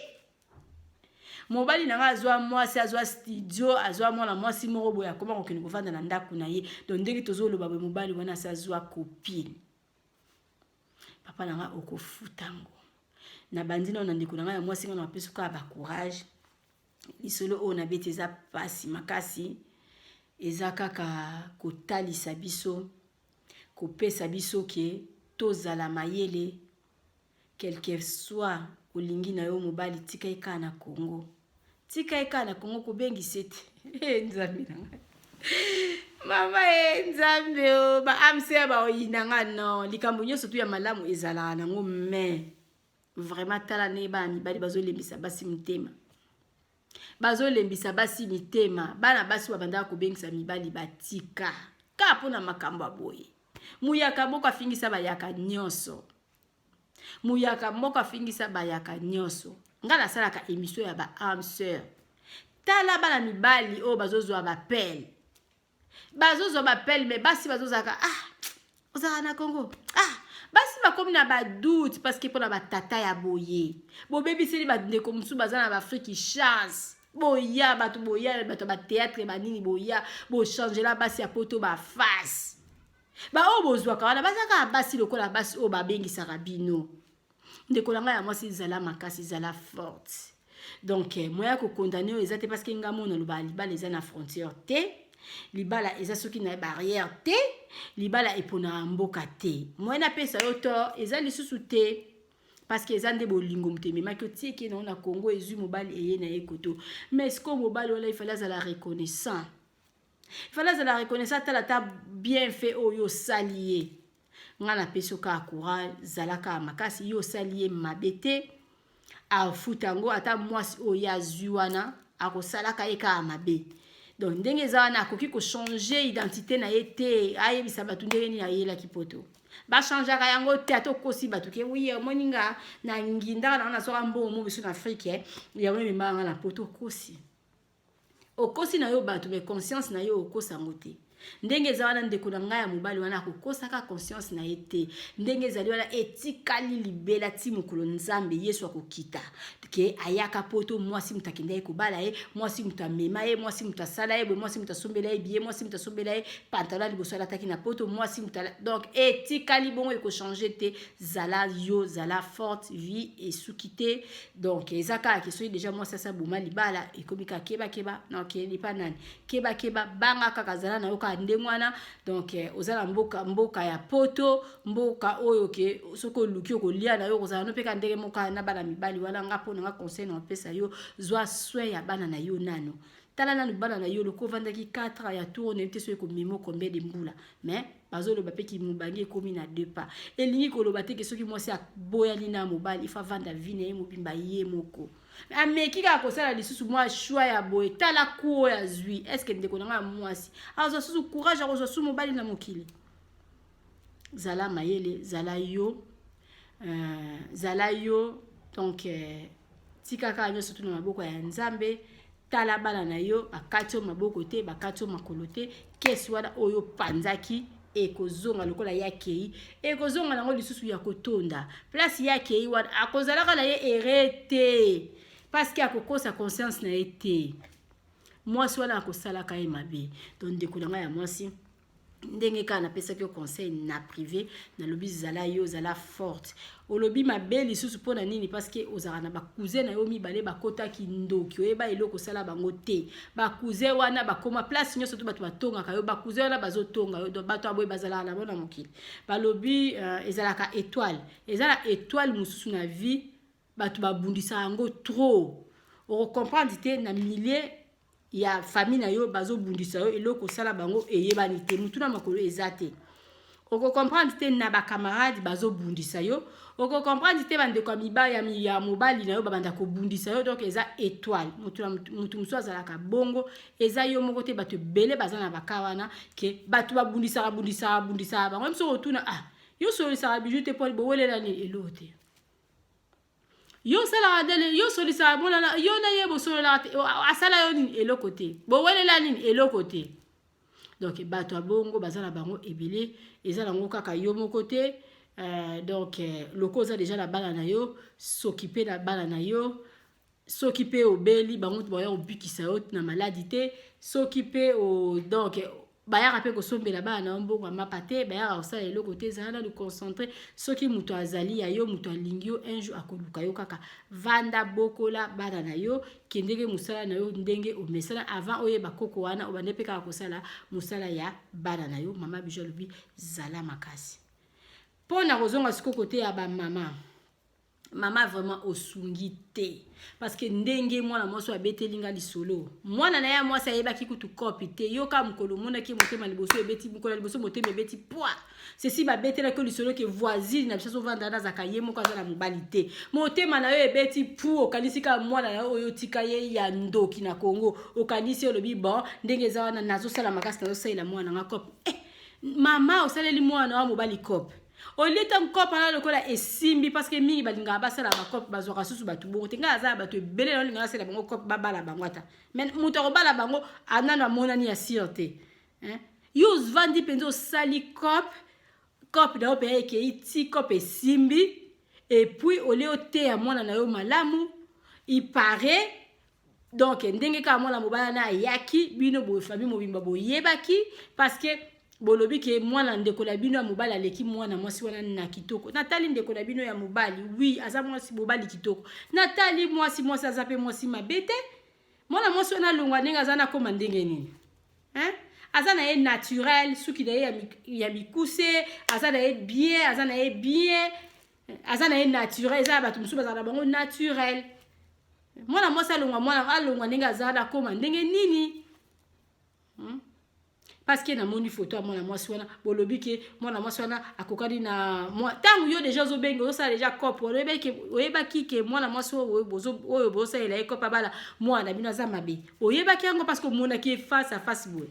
mobali na ngai azwa mwasi, azwa studio, azwa mwana mwasi moko boye, akoma kokende kovanda na ndako na ye." Donc ndenge tozoloba boye, mobali wana asi azwa copine. Papa na ngai, okofuta ngo. Na bandi nao na ndeko na ngai ya mwasi, ngai na bapesi kaka bacourage. Lisolo oyo nabeti eza pasi makasi, eza kaka kotalisa biso, kopesa biso ke tozala mayele. Quelque soit olingi na yo mobali, tika ye kaka na Congo, tika ye kaka na Congo, kobengisa ete Nzambe na ngai, mama e Nzambe o baamse ya baoyina nga. Non, likambo nyonso tu ya malamu ezalaka nango, mais vraiment tala ndenge bana mibali bazolembisa basi mitema, bazolembisa basi mitema. Bana basi babandaka kobengisa mibali, batika kaka mpona makambo ya boye. Muyaka moko afingisa bayaka nyonso, muyaka moko afingisa bayaka nyonso. Ngai nasalaka émission ya ba âme sœur. Tala bana mibali oyo bazozwa bapele, bazozwa bapele, mais basi bazozalaka: "Ah, ozalaka na Congo." Ah, basi bakomi na badoute, parce que mpona batata ya boye bobebiseli bandeko mosusu baza na baAfrike chance. Boya bato, boya bato ya bathéâtre, banini, boya bochangela basi ya Poto baface. Baoyo bozwaka wana baza kaka basi lokola basi oyo babengisaka bino. Ndeko na ngai ya mwasi, ezala makasi, ezala forte. Donc moya kokondane oyo eza te, parce que nga mona aloba libala eza na frontière te, libala eza soki na barrière te, libala eponaka mboka te. Moye napesa yo tort eza lisusu te, parce que eza nde bolingo moto ememaki, otieki nango na Congo, ezwi mobali, eye na ye koto. Mais sikoyo mobali wana ifale azala reconnaissant, ifale azala reconnaissant. Atala ata bienfait oyo osali ye. Ngai napesi yo kaka courage, zala kaka makasi. Ye osali ye mabe te, afuta yango. Ata mwasi oyo ye azwi wana akosalaka ye kaka mabe. Donc ndenge eza wana, akoki kochanger identité na ye te, ayebisa bato ndenge nini ayelaki Poto. Bachangeaka yango te. Ata okosi bato ke wi, omoni nga na ngindaka nanga, nazwaka mbongo mo biso na Afrike, yango ememaka nga na Poto. Okosi, okosi na yo bato, mais conscience na yo okosa yango te. Ndenge eza wana, ndeko na ngai ya mobali wana akokosaka conscience na ye te. Ndenge ezali wana, etikali libela ti mokolo Nzambe Yesu akokita, ke ayaka Poto, mwasi moto akenda ye kobala ye, mwasi moto amema ye, mwasi moto asala ye boye, mwasi moto asombela ye billet, mwasi moto asombela ye pantalon ya liboso alataki na Poto, mwasi moto. Donc etikali bongo, ekochanger te. Zala yo, zala forte, vie esuki te. Donc eza kaka ke soki déjà mwasi asa boma libala, ekomi kaka kebakeba na okende pa nani, kebakeba, banga kaka, zala na yo kaka ndenge wana. Donc oza na mboka, mboka ya Poto, mboka oyo ke soki oluki okolia na yo, kozala no mpe ka ndenge moko na bana mibali wana. Nga mpo na nga, conseil na opesa yo: zwa soin ya bana na yo nano. Tala nanu bana na yo. Loko ovandaki 4 ans ya tour, nayebi te soki ekomema combien de mbula, mais bazoloba mpe kimobangi ekomi na deux pas. Elingi koloba te ke soki mwasi aboyani na mobali, ifa avanda vie na ye mobimba ye moko. Ameki kaka kosala lisusu mwa choix ya boye, tala ku oyo azwi. Est-ce ndeko na ngai ya mwasi azwa susu courage, akozwa su mobali na mokili? Zala mayele, zala yo, zala yo. Donc tika kaka nyonso tuna maboko ya Nzambe. Tala bana na yo, bakati yo maboko te, bakati yo makolo te. Kesi wana oyo opanzaki ekozonga lokola ye akei, ekozonga nango lisusu ya kotonda. Place ye akei wana, akozalaka na ye ere te, parce que akokosa conscience na ye te. Mwasi wana akosalaka ye mabe. Donc ndeko na ngai ya mwasi, ndenge kaka napesaki yo conseil na privé, nalobi zala yo, zala forte. Olobi mabe lisusu mpo na nini? Parce que ozalaka na bacousin na yo mibale bakotaki ndoki, oyeba eloko osala bango te. Bacousin wana bakoma place nyonso to bato batongaka yo, bacousin wana bazotonga yo. Donc bato ya boye bazalaka na bango na mokili. Balobi ezalaka étoile, eza na étoile mosusu na vie, bato babundisaka yango trop. Okocomprendre te, na milieu ya famille na yo bazobundisa yo, eloko osala bango eyebani te, mutu na makolo eza te. Okocomprendre te, na bacamarade bazobundisa yo. Okocomprendre te, bandeko ya mibali ya mobali na yo babanda kobundisa yo. Donc eza étoile, mutu mosusu azalaka bongo. Eza yo moko te, bato ebele baza na baka wana ke bato babundisaka, bundisaka, bundisaka bango. Biso kotuna: ah, yo solisaka Bijou te mpo bowelela nini? Eloko te. Yo osalaka ndele, yo osolisaka monana, yo na ye bosololaka te. Asala yo nini? Eloko te. Bowelela nini? Eloko te. Donc bato ya bongo baza na bango ebele, eza nango kaka yo moko te. Donc loko oza déjà na bana na yo, soki mpe na bana na yo, soki mpe obeli, bango baya kobikisa yo na maladi te. Soki mpe donc bayaka mpe kosombela bana na yo mbongo ya mapa te, bayaka kosala eloko te. Ezala nanu concentré. Soki moto azali ya yo, moto alingi yo, un jour akoluka yo kaka. Vanda, bokola bana na yo, kendenge mosala na yo ndenge omesana. Avant oyeba koko wana, obande mpe kaka kosala mosala ya bana na yo. Mama Bijou alobi zala makasi. Mpo na kozonga sikoyo kote ya bamama, mama vraiment osungi te, parce que ndenge mwana mwasi oyo abeteli nga lisolo, mwana na ye ya mwasi ayebaki kutu kopi te. Yoka, mokolo omonaki motema liboso ebeti, mokolo ya liboso motema ebeti pwa ceci, babetelaki yo lisolo ke voisine na biso azovanda wana azalaka ye moko, aza na mobali te. Motema na yo ebeti pu, okanisi kaka mwana na yo oyo otika ye ya ndoki na Congo. Okanisi, olobi: bon, ndenge eza wana, nazosala makasi, nazosalela mwana nga cope. Eh, mama, osaleli mwana wa mobali cope, olie ntango cope wana lokola esimbi, parce que mingi balingaka basala bacope, bazwaka susu bato bongo te. Ngai aza na bato ebele na olingaka basala bango cope, babala bango, ata mais moto akobala bango anano amonani ya sûr te. Yo ovandi mpenza, osali cope, cope na yo mpenza ekei ti cope esimbi, et puis olie oteya mwana na yo malamu. Ipare donc ndenge kaka mwana mobali wana ayaki, bino boye famille mobimba boyebaki, parce que bolobi ke mwana ndeko na bino ya mobali aleki mwana mwasi wana na kitoko. Natali ndeko na bino ya mobali, oui, aza mwasi mobali kitoko. Natali mwasi, mwasi aza mpe mwasi mabe te. Mwana mwasi wana alongwa ndenge aza, nakóma ndenge nini, hein? Aza na ye naturel, suki na ye ya mikuse, aza na ye bien, aza na ye bien, aza na ye naturel. Eza ya bato mosusu bazala na bango naturel. Mwana mwasi alongwa, mwana alongwa ndenge aza, nakóma ndenge nini, Parce que namoni foto ya mwana mwasi wana, bolobi ke mwana mwasi wana akokani na ntango yo déjà ozobenga, ozosala déjà cope, oyebaki ke mwana mwasi oyo bozosalela ye cope abala mwana na bino aza mabe. Oyebaki yango parce que omonaki ye face à face boye.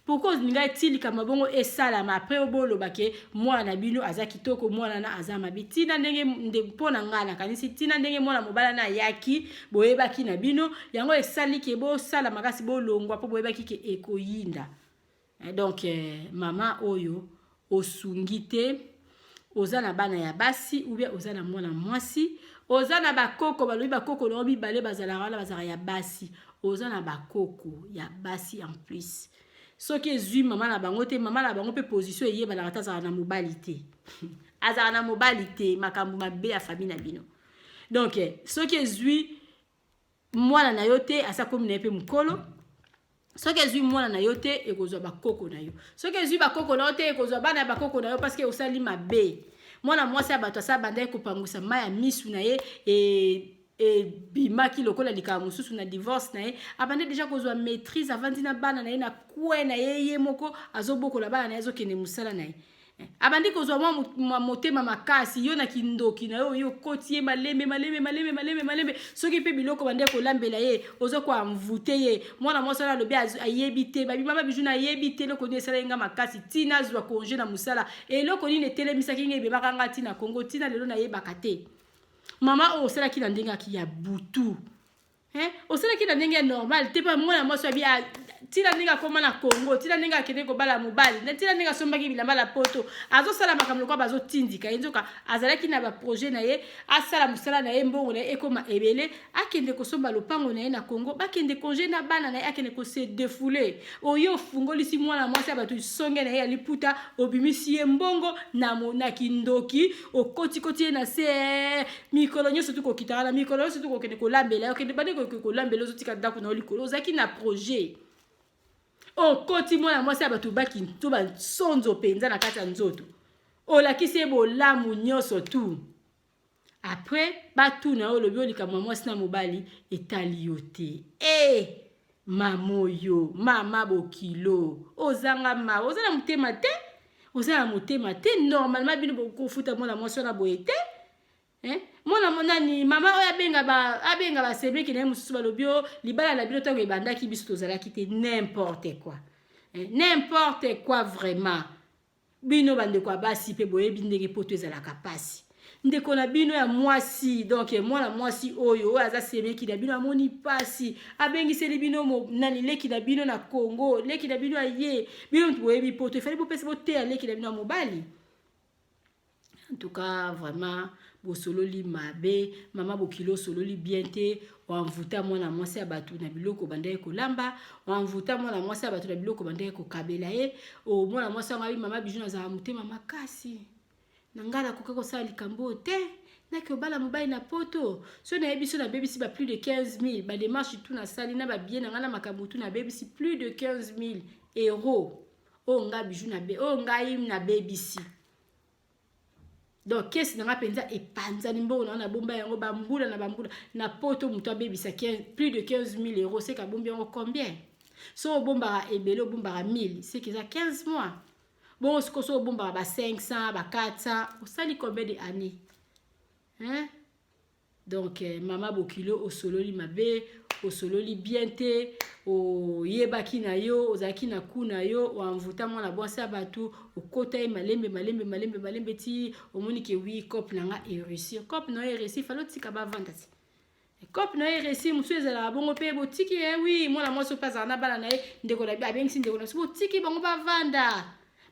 Pourquoi olinga etilika mabongo esalama, après oboloba ke mwana na bino aza kitoko, mwana na aza mabe? Ntina ndenge, mpo na ngai nakanisi ntina ndenge mwana mobali na ayaki, boyebaki na bino yango, esali ke bosala makasi bolongwa, mpo boyebaki ke ekoyinda. Donc mama oyo osungi te, oza na bana ya basi ou bien oza na mwana mwasi, oza na bakoko. Balobi bakoko nango mibale bazalaka wana, bazalaka ya basi. Oza na bakoko ya basi en plus. Soki ezwi mama na bango te, mama na bango mpe position eyebanaka te, azalaka na mobali te, azalaka na mobali te. Makambo mabe ya famille na bino. Donc soki ezwi mwana na yo te, asa komi na ye mpe mokolo. Soki ezwi mwana na yo te, ekozwa bakoko na yo. Soki ezwi bakoko na yo te, ekozwa bana ya bakoko na yo, parce que osali mabe. Mwana mwasi ya bato asa bandaki kopangwisa mai ya misu na ye, ebimaki lokola likambo mosusu na divorce na ye. Abandi déjà kozwa maîtrise, avandi na bana na ye na kwe na ye, ye moko azobokola bana na ye, azokende mosala na ye. Abandi kozwa mwa motema makasi. Yo na kindoki na yo, yo okoti ye malembe malembe malembe malembe malembe. Soki mpe biloko bandi kolambela ye, oza koamvute ye. Mwana mwasi wana alobi ayebi te. Babi: mama Bijou, nayebi te eloko nini esalaki nga makasi ntina azwa congé na mosala, eloko nini etelemisaki nga, ebemaka nga ntina Kongo ntina lelo, nayebaka te. Mama oyo, osalaki na ndenge aki ya butu, osalaki na ndenge ya normal te. Mpe mwana mwasi abi Ntina ndenge akoma na Congo, ntina ndenge akende kobala mobali, ntina ndenge asombaki bilamba na Poto, azosala makambo lokola bazotindika ye. Nzoka azalaki na baprojet na ye, asala mosala na ye, mbongo na ye ekoma ebele, akende kosomba lopango na ye na Congo, bakende congé na bana na ye, akende kose défouler. Oyo ofungolisi mwana mwasi ya bato songe na ye ya liputa, obimisi ye mbongo na kindoki, okotikoti ye na se mikolo nyonso tu kokita wana, mikolo nyonso tu kokende kolambela, okende bande kokende kolambela, ozotika ndako na yo likolo. Ozalaki na projet, okoti mwana mwasi ya bato bakinto bansonzo mpenza na kati ya nzoto, olakisi ye bolamu nyonso tu. Après batuna yo, olobi likambo ya mwasi na mobali etali yo te. E mama oyo, mama bokilo, ozanga mawa, oza na motema te, oza na motema te. Normalement bino bokofuta mwana mwasi wana boye te. Mwana nani, mama oyo abenga basemeki na ye mosusu, balobi o libala na bino ntango ebandaki biso tozalaki te. N'importe quoi, n'importe quoi vraiment. Bino bandeko ya basi mpe boyebi ndenge Poto ezalaka mpasi. Ndeko na bino ya mwasi, donc mwana mwasi oyo aza semeki na bino, amoni mpasi, abengiseli bino nani, leki na bino na Congo. Leki na bino aye, bino mutu boyebi Poto, efali bopesa, boteya leki na bino ya mobali. En tout cas vraiment bosololi mabe. Mama bokilo, osololi bien te. Oenvoûta mwana mwasi ya bato na biloko bandaki kolamba, oenvoûta mwana mwasi ya bato na biloko bandaki kokabela ye. Mwana mwasi yango abi: "Mama Bijou, nazala motema makasi na ngai, nakoka kosala likambo oyo te. Naki obala mobali na Poto, so nayebi so nabebisi ba plus de 15 000, badémarche tu nasali na babillet na ngai na makambo tu, nabebisi plus de 15 000 euro oyo ngai Bijou oyo ngai nabebisi. Donc caisse na nga mpenza epanzani. Mbongo na nga nabomba yango bambula na bambula na Poto. Moto abebisa plus de 15 000 euros, seke abombi yango combien? So obombaka ebele, obombaka 1000, seke eza 15 mois. Bongo sikoyo so obombaka ba 500, ba 400, osali combien de année, hein? Donc mama bokilo, osololi mabe, osololi bien te. Oyebaki na yo, ozalaki na ku na yo, oenvoûta mwana bwasi ya bato, okota ye malembe malembe malembe malembe ti omoni ke oui, coop na nga eréussir. Coop na yo eréussir, fallait otika bavanda ti coop na yo eréussir. Mosusu ezalaka bongo mpe botiki ye. Oui, mwana mwasi mpe azala na bana na ye, ndeko na abengisi ndeko na biso, botiki bango bavanda,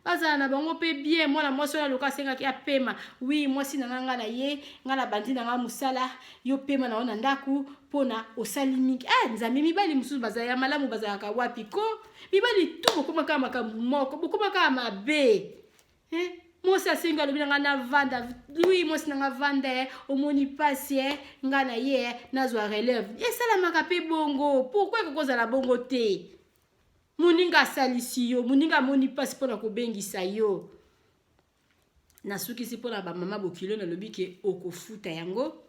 bazala na bango mpe bien. Mwana mwasi oyo aloka asengaki apema. Oui, mwasi na nga, nga na ye, nga na bandi na nga mosala, yo pema na yo na ndako mpona osali mingi. Ah, Nzambe, mibali mosusu bazala ya malamu bazalaka wapi ko? Mibali tu bokoma kaka makambo moko, bokoma kaka mabe, eh? Mwasi asengi, alobi na ngai navanda. Oui, mwasi na nga vanda, omoni pasi, e ngai na ye nazwa relève. Esalamaka mpe bongo. Pourquoi ekoki kozala bongo te? Moninga asalisi yo, moninga amoni mpasi mpona kobengisa yo. Nasukisi mpona bamama bokilo. Nalobi ke okofuta yango,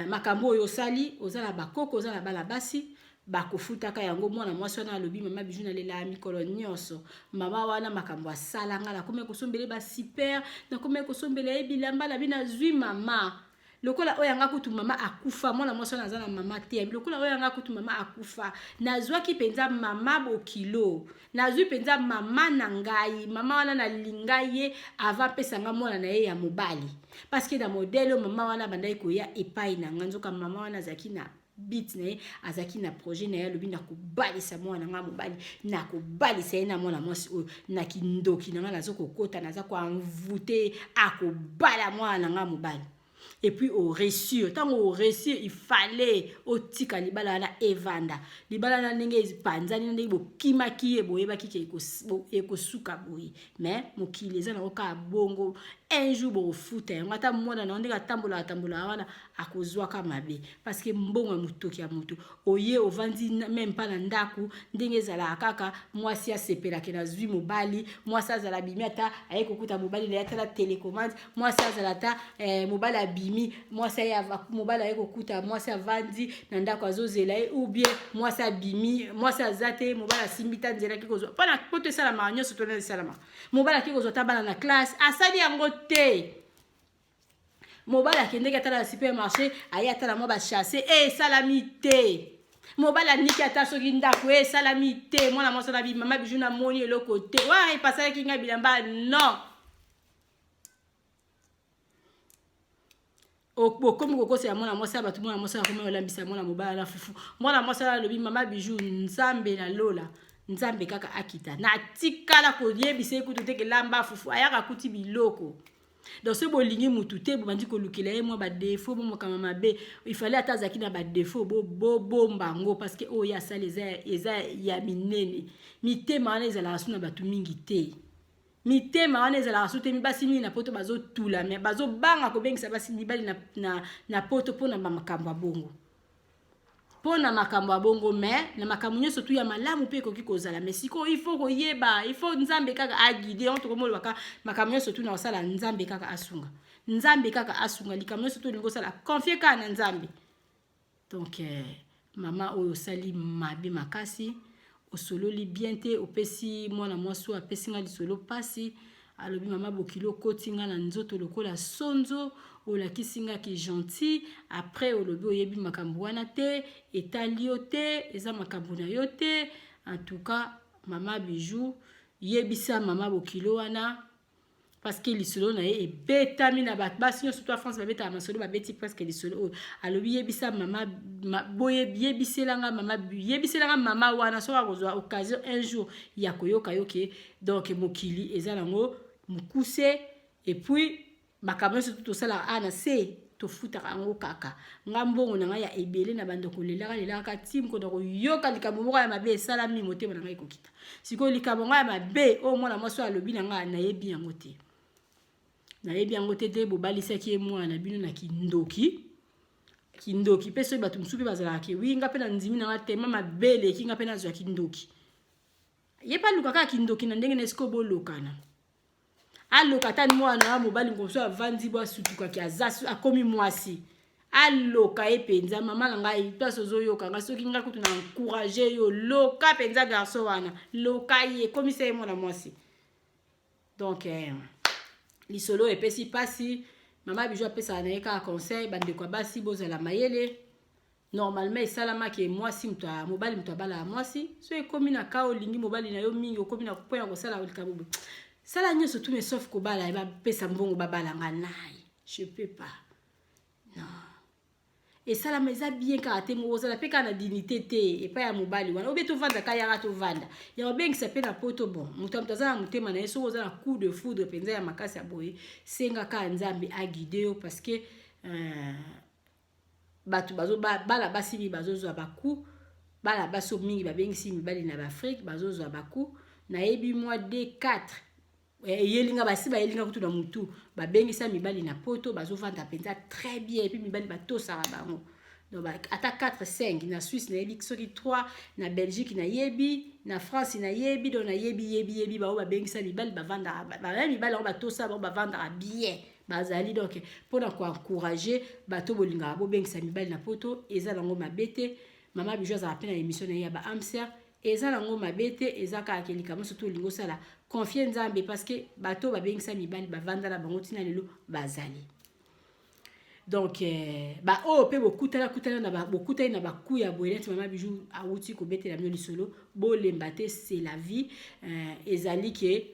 makambo oyo osali. Oza na bakoko, oza na bana basi, bakofutaka yango. Mwana mwasi wana alobi: "Mama Bijou, nalela mikolo nyonso mama wana, makambo asala nga. Nakomi kosombela ye basuper, nakomi kosombela ye bilamba na bino. Azwi mama lokola oyo yanga kutu mama akufa." Mwana mwasi wana aza na mama te. "Lokola oyo yanga kutu mama akufa, nazwaki mpenza mama bokilo, nazwi mpenza mama na ngai. Mama wana nalinga ye avant apesa nga mwana na ye ya mobali, parce que na modèle oyo mama wana abandaki koya epai na nga, nzoka mama wana azalaki na but na ye, azalaki na projet na ye. Alobi: 'Nakobalisa mwana na nga mobali, nakobalisa ye na mwana mwasi oyo. Na kindoki na nga naza kokota, naza koenvoûter, akobala mwana na nga mobali.'" Et puis oréussir, ntango oréussir, il fallait otika libala wana evanda. Libala wana ndenge epanzani na ndenge bokimaki ye, boyebaki ke ekosuka boye. Mais mokili eza nango kaka bongo. Un jour bokofuta yango. Ata mwana na yo ndenge atambolaka tambolaka wana, akozwaka mabe, parce que mbongo ya motoki ya moto oye ovandi même mpa na ndako. Ndenge ezalaka kaka, mwasi asepelaki nazwi mobali. Mwasi azala abimi, ata aye kokuta mobali na ye, ata na télécommande. Mwasi azala ata mobali abimi, mwasi aye, mobali aye kokuta mwasi avandi na ndako azozela ye, ou bien mwasi abimi, mwasi aza te, mobali asimbi ta nzela aki kozwa mpona Poto. Esalamaka nyonso tona esalamaka. Mobali aki kozwa ta bana na classe, asali yango te. Mobali akendeki ata na supermarché, aye ata na mwa bachasse, e esalami te. Mobali aniki ata soki ndako, e esalami te. Mwana mwasi na bi: "Mama Bijou, namoni eloko te wana epasalaki ngai bilamba." Non, bokomi kokosela mwana mwasi ya bato. Mwana mwasi akomi olambisa mwana mobali na fufu. Mwana mwasi wana alobi: "Mama Bijou, Nzambe na lola, Nzambe kaka akita. Natikala koyebisa ye kutu te ke lamba fufu, ayaka kuti biloko. Donc soki bolingi mutu te, bobandi kolukela ye mwa badefo, bomakama mabe. Ifale ata azalaki na badefo, bobomba yango, parce que oyo ye asali eza ya minene. Mitema wana ezalaka su na bato mingi te, mitema wana ezalaka su te. Basi mingi na Poto bazotula, me bazobanga kobengisa basi mibali na Poto mpona bamakambo ya bongo, mpo na makambo ya bongo. Me na makambo nyonso tu ya malamu mpe ekoki kozala, me sikoyo il faut koyeba, il faut Nzambe kaka aguide. Yango tokomolobaka, makambo nyonso tu na kosala, Nzambe kaka asunga, Nzambe kaka asunga. Likambo nyonso tu olingi kosala, confie kaka na Nzambe. Donc mama oyo, osali mabe makasi, osololi bien te. Opesi mwana mwasi oyo apesi nga lisolo mpasi. Alobi: "Mama bokili, okoti nga na nzoto lokola sonzo. Olakisi nga ki gentil, après olobi oyebi makambo wana te, etali yo te, eza makambo na yo te." En tout cas, mama Bijou, yebisa mama bokilo wana, parce que lisolo na ye ebetami na bato basi nyonso to France babetaka masolo, babeti presque lisolo oyo alobi. Yebisa mama ma, boye, yebiselanga mama, yebiselanga mama wana, soki akozwa occasion un jour ya koyoka yo ke donc mokili eza nango mokuse. Et puis makambo nyonso tu tosalaka a na se, tofutaka yango kaka. Nga mbongo na ngai ya ebele na bandeko, lelaka lelaka ti mokonda koyoka likambo moko ya mabe esalami, motema na ngai ekokita. Sikoyo likambo ngai ya mabe oyo mwana mwasi oyo alobi na ngai, nayebi yango te, nayebi yango te te. Bobalisaki ye mwana na bino na kindoki, kindoki mpe. Soki bato mosusu mpe bazalaka ke wi, nga mpe na ndimi na nga tema mabe eleki nga mpe nazwa kindoki. Ye mpe aluka kaka kindoki na ndenge na esika bolokana, aloka ata mwana ya mobali mosusu avandi bo asutukaki, aza akomi mwasi, aloka ye mpenza. Mama na ngai, place ozoyoka nga, soki ngai kutu na encourage yo, loka mpenza garçon wana, loka ye, ekomisa ye mwana mwasi. Donc lisolo epesi mpasi. Mama Bijou apesaka na ye kaka conseil: bandeko ya basi, bozala mayele. Normalement esalamaki mwasi moto, mobali moto abalaka mwasi. So ekomi na ka olingi mobali na yo mingi, okomi na point ya kosala likambo boye, sala nyonso tu, mais sauf kobala ye, bapesa mbongo babalanga naye, je peux pas, non. Esalama eza bien kaka te, ozala mpe kaka na dignité te epai ya mobali wana. Obie tovanda ka yaka, tovanda ya kobengisa mpe na Poto. Bon, moto ya moto aza na motema na ye. Soki oza na coup de foudre mpenza ya makasi ya boye, senga kaka Nzambe aguide yo, parce que bato bala basi mingi bazozwa bacoup. Bala basi mingi babengisi mibali na baAfrike, bazozwa bacoup. Nayebi mwa d4 eyelinga, basi bayelinga kutu na mutu, babengisa mibali na Poto, bazovanda mpenza très bien, et puis mibali batosaka bango. Donc ata 4, 5 na Suisse nayebi, soki 3 na Belgique nayebi, na France nayebi. Donc nayebi, yebi, yebi bao babengisa mibali, bavandaka baya mibali yango, batosa bango, bavandaka bien, bazali. Donc mpona koencourage bato bolingaka bobengisa mibali na Poto, eza nango mabe te. Mama Bijou azalaka mpe na émission na ye ya baamser, eza nango mabe te. Eza kaka ke likambo surtout olingi osala, confie Nzambe, parce que bato babengisa mibali, bavanda na bango ntina lelo bazali. Donc baoyo mpe bokutana kutana na bokutani na baku ya boye neti mama Bijou awuti kobetela bino lisolo, bolemba te, c'est la vie. Ezali ke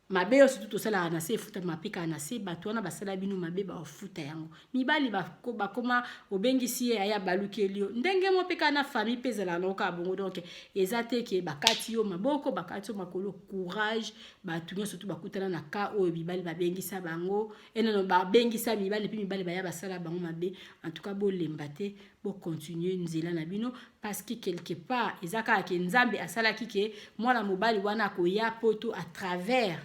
mabe oyo surtout tosalaka na se, efutama mpe kaka na se. Bato wana basala bino mabe, baofuta yango. Mibali bakoma, obengisi ye, aya, balukeli yo ndenge mo mpe kaka na famille mpe ezalaka nango kaka bongo. Donc eza te ke bakati yo maboko, bakati yo makolo. Courage, bato nyonso tu bakutana na ka oyo mibali babengisa bango enano, babengisa mibali mpe mibali baya basala bango mabe. En tout cas, bolemba te, bocontinue nzela na bino, parce que quelque part eza kaka ke Nzambe asalaki ke mwana mobali wana akoya Poto à travers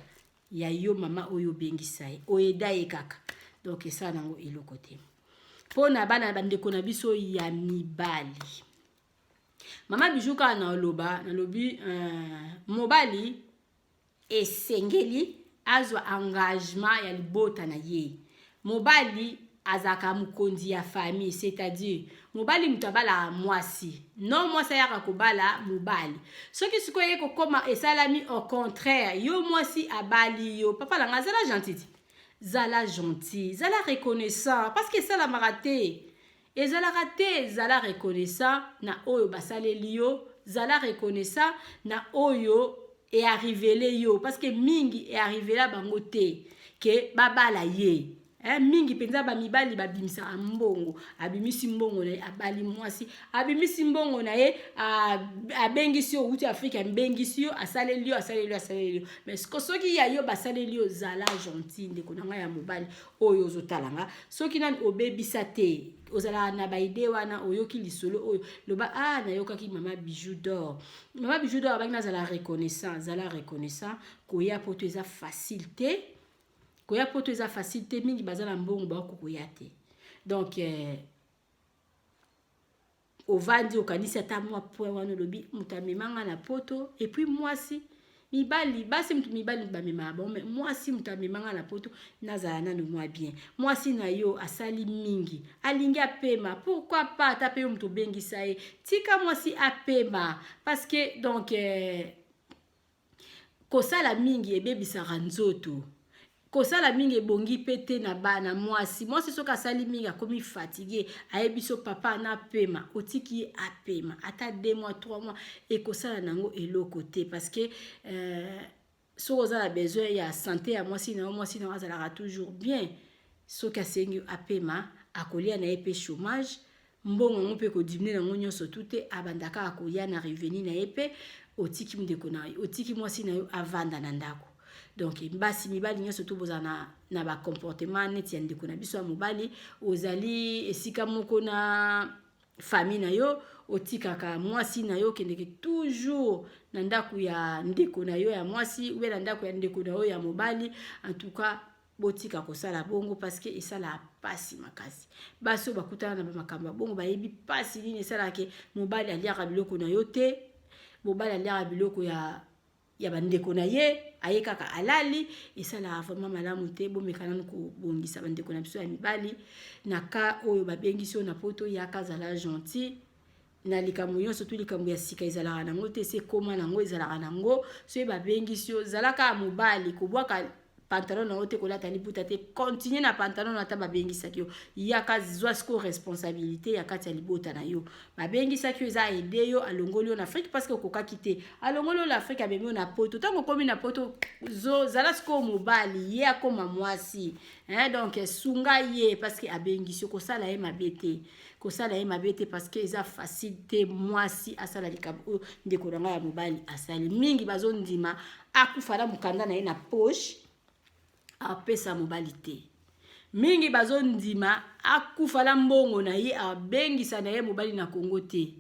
ya yo, mama oyo obengisa ye, oyeda ye kaka. Donc esala nango eloko te. Mpo na bana, bandeko na biso ya mibali, mama Bijou kaka na oloba, nalobi mobali esengeli azwa engagement ya libota na ye. Mobali azalaka mokonzi ya famille, c'est-à-dire mobali moto abalaka mwasi, non mwasi ayaka kobala mobali. Soki sikoyo ye kokóma esalami au contraire, yo mwasi abali yo, papa nanga, zala gentil ti, zala gentil, zala reconnaissant, parce que esalamaka te, ezalaka te. Zala reconnaissant na oyo basaleli yo, zala reconnaissant na oyo earrivele yo, parce que mingi earrivela bango te ke babala ye. Mingi mpenza bamibali babimisaka mbongo. Abimisi mbongo na ye, abali mwasi, abimisi mbongo na ye, abengisi yo, outi Afrike, abengisi yo, asaleli yo, asaleli yo, asaleli yo. Mais soki ya yo basaleli yo, zala gentil. Ndeko na ngai ya mobali oyo ozotala nga, soki nani obebisa te, ozalaka na baidées wana, oyoki lisolo oyo, loba: "Ah, nayokaki Mama Bijou d'Or, Mama Bijou d'Or abangi nazala reconnaissant." Zala reconnaissant. Koya Poto eza facile te, koya Poto eza facile te. Mingi baza na mbongo, bakoki koya te. Donc ovandi, okanisi ata mwa point wana, olobi: "Moto amemanga na Poto." Et puis mwasi, mibali, basi, moto mibali bamemaka bango, mais mwasi, moto amemanga na Poto, nazala nano mwa bien. Mwasi na yo asali mingi, alingi apema. Pourquoi pas ata mpe yo moto obengisa ye? Tika mwasi apema, parce que donc kosala mingi ebebisaka nzoto, kosala mingi ebongi mpe te na bana. Mwasi soki asali mingi, akomi fatigué, ayebi so: "Papa, napema." Otiki ye apema ata 2 mois, 3 mois, ekosala nango eloko te, parce que soki oza na besoin ya santé ya mwasi na yo, mwasi na yo azalaka toujours bien. Soki asengi apema, akolia na ye mpe chômage, mbongo yango mpe kodiminuer nango nyonso tu te, abanda kaka kolia na revenu na ye mpe. Otiki ndeko na yo, otiki mwasi na yo avanda na ndako. Donc basi, mibali nyonso to bozala na bacomportement neti ya ndeko na biso ya mobali. Ozali esika moko na famille na yo, otikaka mwasi na yo, okendeke toujours na ndako ya ndeko na yo ya mwasi ou na ndako ya ndeko na yo ya mobali. En tout cas, botika kosala bongo, parce que esalaka mpasi makasi. Basi oyo bakutana na bamakambo ya bongo bayebi mpasi nini esalaka. Mobali aliaka biloko na yo te, mobali aliaka biloko ya bandeko na ye, aye kaka alali. Esalaka vraiment malamu te. Bomeka nanu kobongisa, bandeko na biso ya mibali. Na ka oyo babengisi oyo na Poto, yaka, azala gentil na likambo nyonso tu. Likambo ya sika ezalaka nango te, esi ekóma nango, ezalaka nango. Soki babengisi yo, zala kaka mobali, kobwaka pantalon na yo te, kolata liputa te, continue na pantalon na. Ata babengisaki yo, yaka, zwa sikoyo responsabilité ya kati ya libota na yo. Babengisaki yo, eza aide yo, alongoli yo na Afrique parce que okokaki te. Alongoli yo na Afrique, amemi yo na Poto. Ntango okomi na Poto, zala sikoyo mobali, ye akóma mwasi, hein? Donc sunga ye, parce que abengisi yo. Kosala ye mabe te, kosala ye mabe te, parce que eza facile te mwasi asala likambo oyo ndeko na ngai ya mobali asali. Mingi bazondima akufa na mokanda na ye na poche, apesa mobali te. Mingi bazondima akufa na mbongo na ye, abengisa na ye mobali na Kongo te.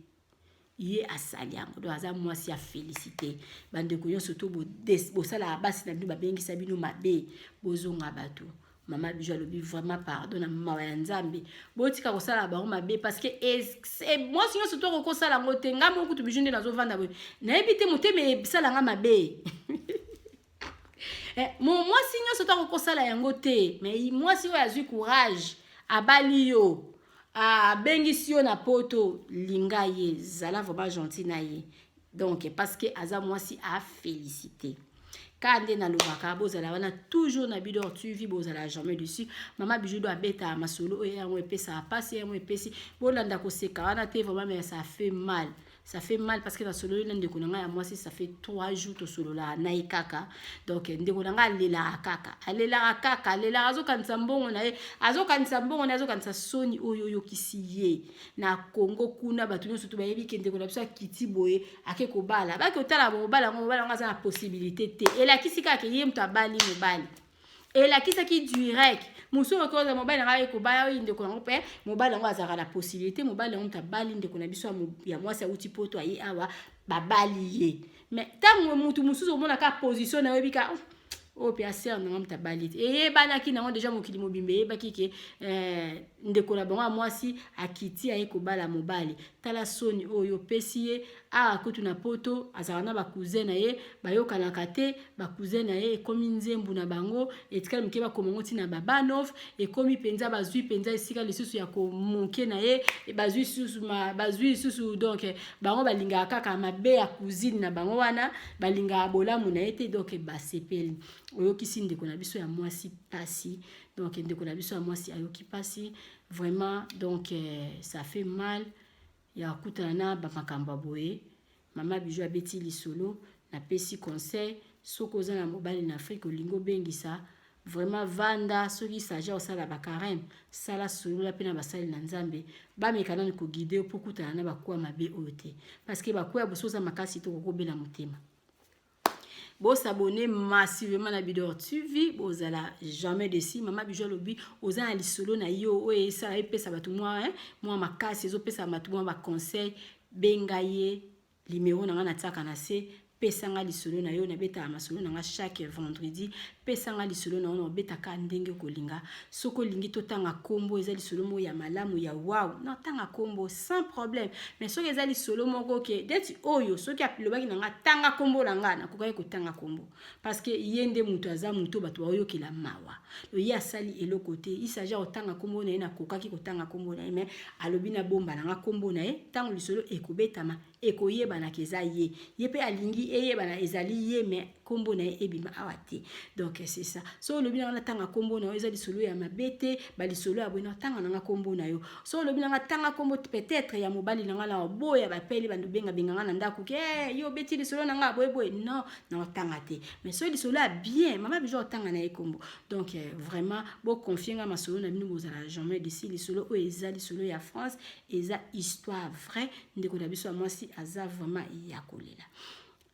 Ye asali yango, donc aza mwasi ya félicité. Bandeko nyonso to bosalaka basi na bino, babengisa bino mabe, bozonga bato. Mama Bijou alobi vraiment pardon na mawa ya Nzambe. Botika kosala bango mabe, parce que mwasi nyonso to kokosala yango te. Ngai moko kutu, Bijou, nde nazovanda boye, nayebi te, motema esalanga mabe. Mwasi nyonso to akokosala yango te, mais mwasi oyo azwi courage, abali yo, abengisi yo na Poto, linga ye, zala vraiment gentil na ye, donc parce que aza mwasi afélicité. Kaka nde nalobaka, bozala wana toujours na Bidor TV, bozala jamais dessus. Mama Bijou do abetaka masolo oyo, yango epesaka mpasi, yango epesi. Bolanda koseka wana te, vraiment, mais ça fait mal, ça fait mal, parce que nasololi na ndeko na ngai ya mwasi, ça fait 3 jours tosololaka na ye kaka. Donc ndeko na ngai alelaka kaka, alelaka kaka, alelaka, azokanisa mbongo na ye, azokanisa mbongo na ye, azokanisa soni oyo oyokisi ye na Kongo kuna. Bato nyonso to bayebi ke ndeko na biso akiti boye, ake kobala, bake otala mobali yango, mobali yango aza na possibilité te. Elakisi kaka ye moto abali mobali, elakisaki direct. Mosusu okoza mobali na ngai ekobaya oyo ndeko yango mpe mobali yango azalaka na possibilité. Mobali yango moto abali ndeko na biso ya mwasi, awuti Poto, aye awa, babali ye. Mais ntango motu mosusu omonaka position na yo, oyebika oyo mpe asere nanga moto abali te. Eyebanaki nango déjà, mokili mobimba eyebaki ke ndeko na bango ya mwasi akiti, aye kobala mobali. Tala soni oyo opesi ye awa. Kutu na Poto azalaka na bacousin na ye, bayokanaka te. Bacousin na ye ekomi nzembu na bango, etikali moke bakoma ngo ntina babanov. Ekomi mpenza bazwi mpenza esika lisusu ya komoke na ye, bazwi lisusu, bazwi lisusu. Donc bango balingaka kaka mabe ya cousine na bango wana, balingaka bolamu na ye te. Donc basepeli, oyokisi ndeko na biso ya mwasi pasi. Donc ndeko na biso ya mwasi ayoki pasi vraiment. Donc ça fait mal ya kokutana na bamakambo ya boye. Mama Bijou abeti lisolo, napesi conseil: soki oza na mobali na Afrike, olingi obengisa, Vraiment, vanda. Soki sage osala bacarême, sala, solola mpe na basali na Nzambe, bameka nani koguider yo mpo kutana na bakuwa mabe oyo te, parce que bakuwa ya boso oza makasi te, kokobela motema. Bos'abonner massivement na Bidor TV, bozala jamais déçus. Mama Bijou alobi oza na lisolo na yo oyo esala, epesa bato mwa makasi, ezopesa bato mwa baconseil, benga ye. Numéro na ngai natiaka na se. Pesanga lisolo na yo. Nabetaka masolo na nga chaque vendredi. Pesanga lisolo na yo, na obetaka ndenge kolinga. Soki olingi totanga nkombo, eza lisolo moko ya malamu ya wow, natanga nkombo sans problème. Mais soki eza lisolo moko ke deti oyo, soki alobaki na nga tanga nkombo na nga, nakokaki kotanga nkombo, parce que ye nde moto aza moto bato baoyokela mawa. Ye asali eloko te, il s'agit kotanga nkombo na ye, nakokaki kotanga nkombo na ye, mais alobi nabomba na nga nkombo na ye. Ntango lisolo ekobetama, ekoyebanaka eza ye. Ye mpe alingi eyebana ezali ye, mais nkombo na ye ebima awa te. Donc c'est ça. So olobi nanga natanga nkombo na yo, eza lisolo ya mabe te, balisolo ya boye, natanga nanga nkombo na yo. So olobi nanga tanga nkombo peut-être ya mobali na nga, na oboya bapeli bando bengabenganga na ndako ke hey, yo obeti lisolo na nga boyeboye, non, na otanga te. Mais so lisolo ya bien, mama Bijou otanga na ye nkombo. Donc vraiment, boconfier nga masolo na bino, bozala jamais déçus. Lisolo oyo eza lisolo ya France, eza histoire vraie. Ndeko na biso ya mwasi aza vraiment ya kolela.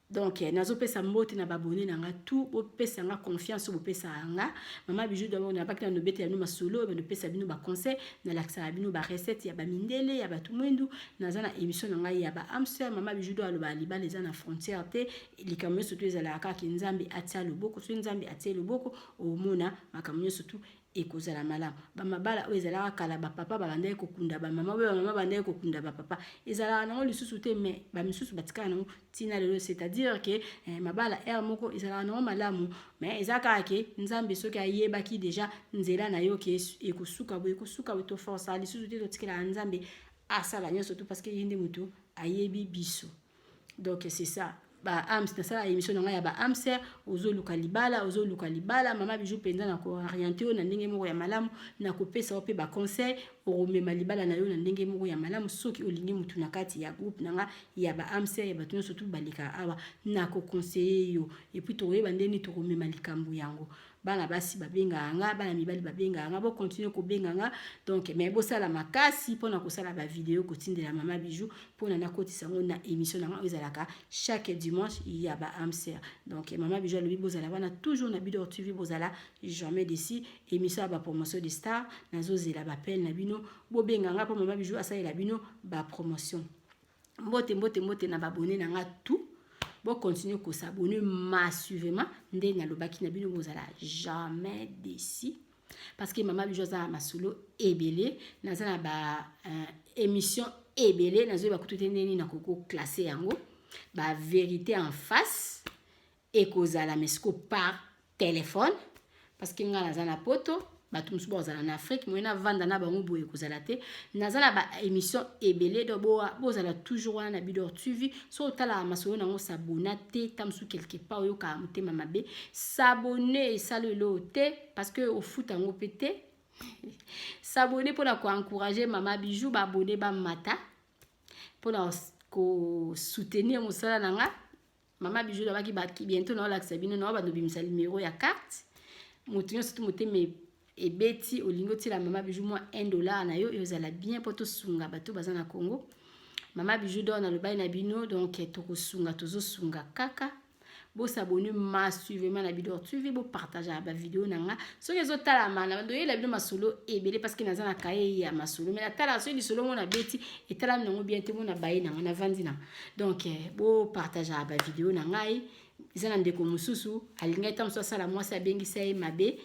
Donc nazopesa mbote na baabonnés na nga tout. Bopesa nga confiance oyo bopesaka nga. Mama Bijou d'abord nabaki na nobetela bino masolo oyo, banopesa bino baconseil, nalakisaka bino barecette ya bamindele, ya bato mwindu. Naza na émission na ngai ya baâmes sœurs. Mama Bijou do aloba libala eza na frontière te. Likambo nyonso to ezalaka kaka Nzambe atia loboko. Soki Nzambe atie loboko, omona makambo nyonso tu ekozala malamu. Bamabala oyo ezalaka kala, bapapa babandaki kokunda bamama, oyo bamama bandaki kokunda bapapa, ezalaka nango lisusu te, mais bamisusu batikala nango ntina lelo. C'est-à-dire ke mabala ere moko ezalaka nango malamu, mais eza kaka ke Nzambe soki ayebaki déjà nzela na yo ke ekosuka boye, ekosuka boye. Toforçaka lisusu te, totikelaka Nzambe asala nyonso tu, parce que ye nde moto ayebi biso. Donc c'est ça. Baâmes, nasala émission na ngai ya baâmes sœurs. Ozoluka libala, ozoluka libala, mama Bijou mpenza na koorienter yo na ndenge moko ya malamu, na kopesa yo mpe baconseil, okomema libala na yo na ndenge moko ya malamu. Soki olingi mutu na kati ya groupe na nga ya baâmes sœurs, ya bato nyonso tu balekaka awa, na koconseiller yo, et puis tokoyeba ndeni tokomema likambo yango. Bana basi babengaka nga, bana mibali babengaka nga, bocontinuer kobenga nga. Donc mais bosala makasi mpona kosala bavideo, kotindela mama Bijou mpona nakotisa yango na émission na nga oyo ezalaka chaque dimanche ya baâmes sœurs. Donc mama Bijou alobi bozala wana toujours na Bidor TV, bozala jamais déçus. Émission ya bapromotion de star, nazozela baappel na bino, bobenga nga mpo mama Bijou asalela bino bapromotion. Mbote, mbote, mbote na baabonnés na nga tout. Bocontinuer kos'abonner massivement. Nde nalobaki na bino, bozala jamais déçus, parce que mama Bijou aza na masolo ebele. Naza na ba émission ebele, nazoyeba kutu te ndeni nakoki koclasser yango. Bavérité en face ekozala, mais siko par téléphone, parce que ngai naza na Poto, bato mosusu bazala na Afrique, moye navanda na bango boye ekozala te. Naza na baémission ebele, donc bozala toujours wana na Bidor TV. So otalaka masolo nango, s'abonner te, ta mosusu quelque part oyokaka motema mabe. S'abonner esala eloo te, parce que ofuta yango mpe te. S'abonner mpona koencourager mama Bijou, baabonnés bamata, mpona kosoutenir mosala na nga. Mama Bijou nabaki bientôt naolakisa bino, nao bando bimisa numéro ya carte. Moto nyonso tu motema ebeti, olingi otiela mama Bijou mwa 1 dollar na yo, ezala bien mpo tosunga bato baza na Congo. Mama Bijou d'or nalobaki na bino, donc tokosunga, tozosunga kaka. Bos'abonner massivement na Bidor TV, bopartager bavideo na nga soki ezotalama. Na bandoyela bino masolo ebele, parce que naza na kaye ya masolo, mais natalaka soki lisolo ngo nabeti etalami nango bien te, mo na baye na nga navandi na. Donc bopartager bavideo na ngai. Eza na ndeko mosusu alingaki ta mosusu asala mwasi, abengisa ye mabe,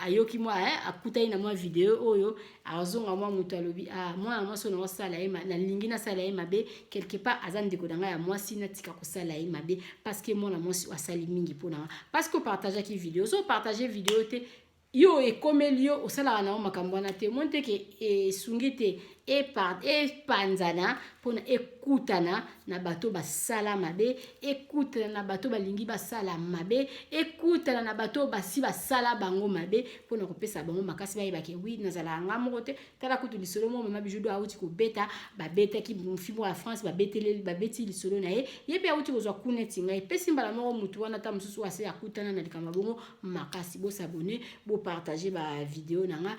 ayoki mwa akutani na mwa video oyo, azonga mwa moto alobi: ah, mwana mwasi oyo naosala ye, nalingi nasala ye mabe, quelque part aza ndeko na ngai ya mwasi, natika kosala ye mabe, parce que mwana mwasi oyo asali mingi mpo na nga. Parce que opartageaki video, so opartage video te, yo ekomeli yo, osalaka nango makambo wana te, omoni te ke esungi te. Epanzana mpona ekutana na bato basala mabe, ekutana na bato balingi basala mabe, ekutana na bato basi basala bango mabe, mpona kopesa bango makasi, bayebake oui, nazalaka nga moko te. Tala kutu lisolo moko mama Bijou d'or awuti kobeta. Babetaki fimbo ya France, babeteli, babeti lisolo na ye. Ye mpe awuti kozwa kuna neti ngai. Epesi mbala moko motu wana, ta mosusu ase akutana na likambo bongo makasi. Bos'abonner, bopartager bavidéo na nga,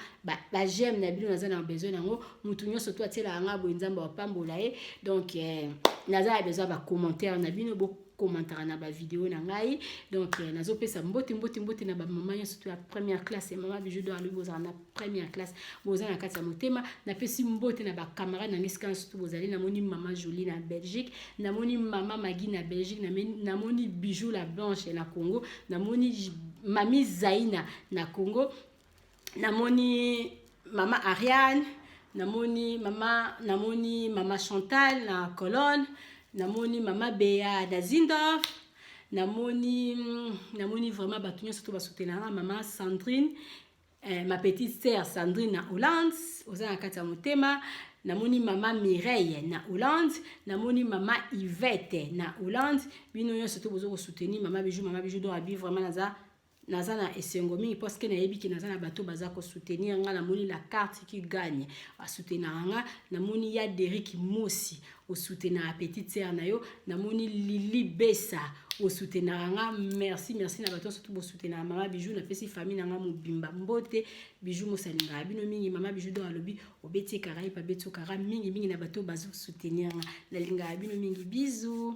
baj'aime na bino, naza na besoin nango. Motu nyonso to atielaka nga boye, Nzambe apambola ye. Donc naza na besoin bacommentaire na bino, bokommentaka na bavidéo na ngai. Donc nazopesa mbote, mbote, mbote na bamama nyonso to ya première classe. Mama Bijou d'or alobi bozala na première classe, boza na kati ya motema. Napesi mbote na bacamarade na ngai esika nyonso to bozali. Namoni mama Jolie na Belgique, namoni mama Magi na Belgique, namoni Bijou la Blanche na Congo, namoni mami Zaina na Congo, namoni mama Ariane, namoni mama Chantal na Cologne, namoni mama Bea na Zindorf, namoni vraiment bato nyonso to basoutenaka. Mama Sandrine, ma petite sœur Sandrine na Hollande, oza na kati ya motema. Namoni mama Mireille na Hollande, namoni mama Yvette na Hollande. Bino nyonso to boza kosoutenir mama Bijou, mama Bijou d'or abi vraiment naza na esengo mingi, parce que nayebi ke naza na bato baza kosoutenir nga. Namoni la carte qui gagne, asoutenaka nga. Namoni ya Derik Mosi, osoutenaka petite sœur na yo. Namoni Lili Besa, osoutenaka nga. Merci, merci na bato nyonso to bosoutenaka mama Bijou. Napesi famille na nga mobimba mbote. Bijou mosalingaka bino mingi. Mama Bijou d'or alobi obeti ekara, ye pabeti okara mingimingi na bato bazosoutenir nga. Nalingaka bino mingi. Bisous.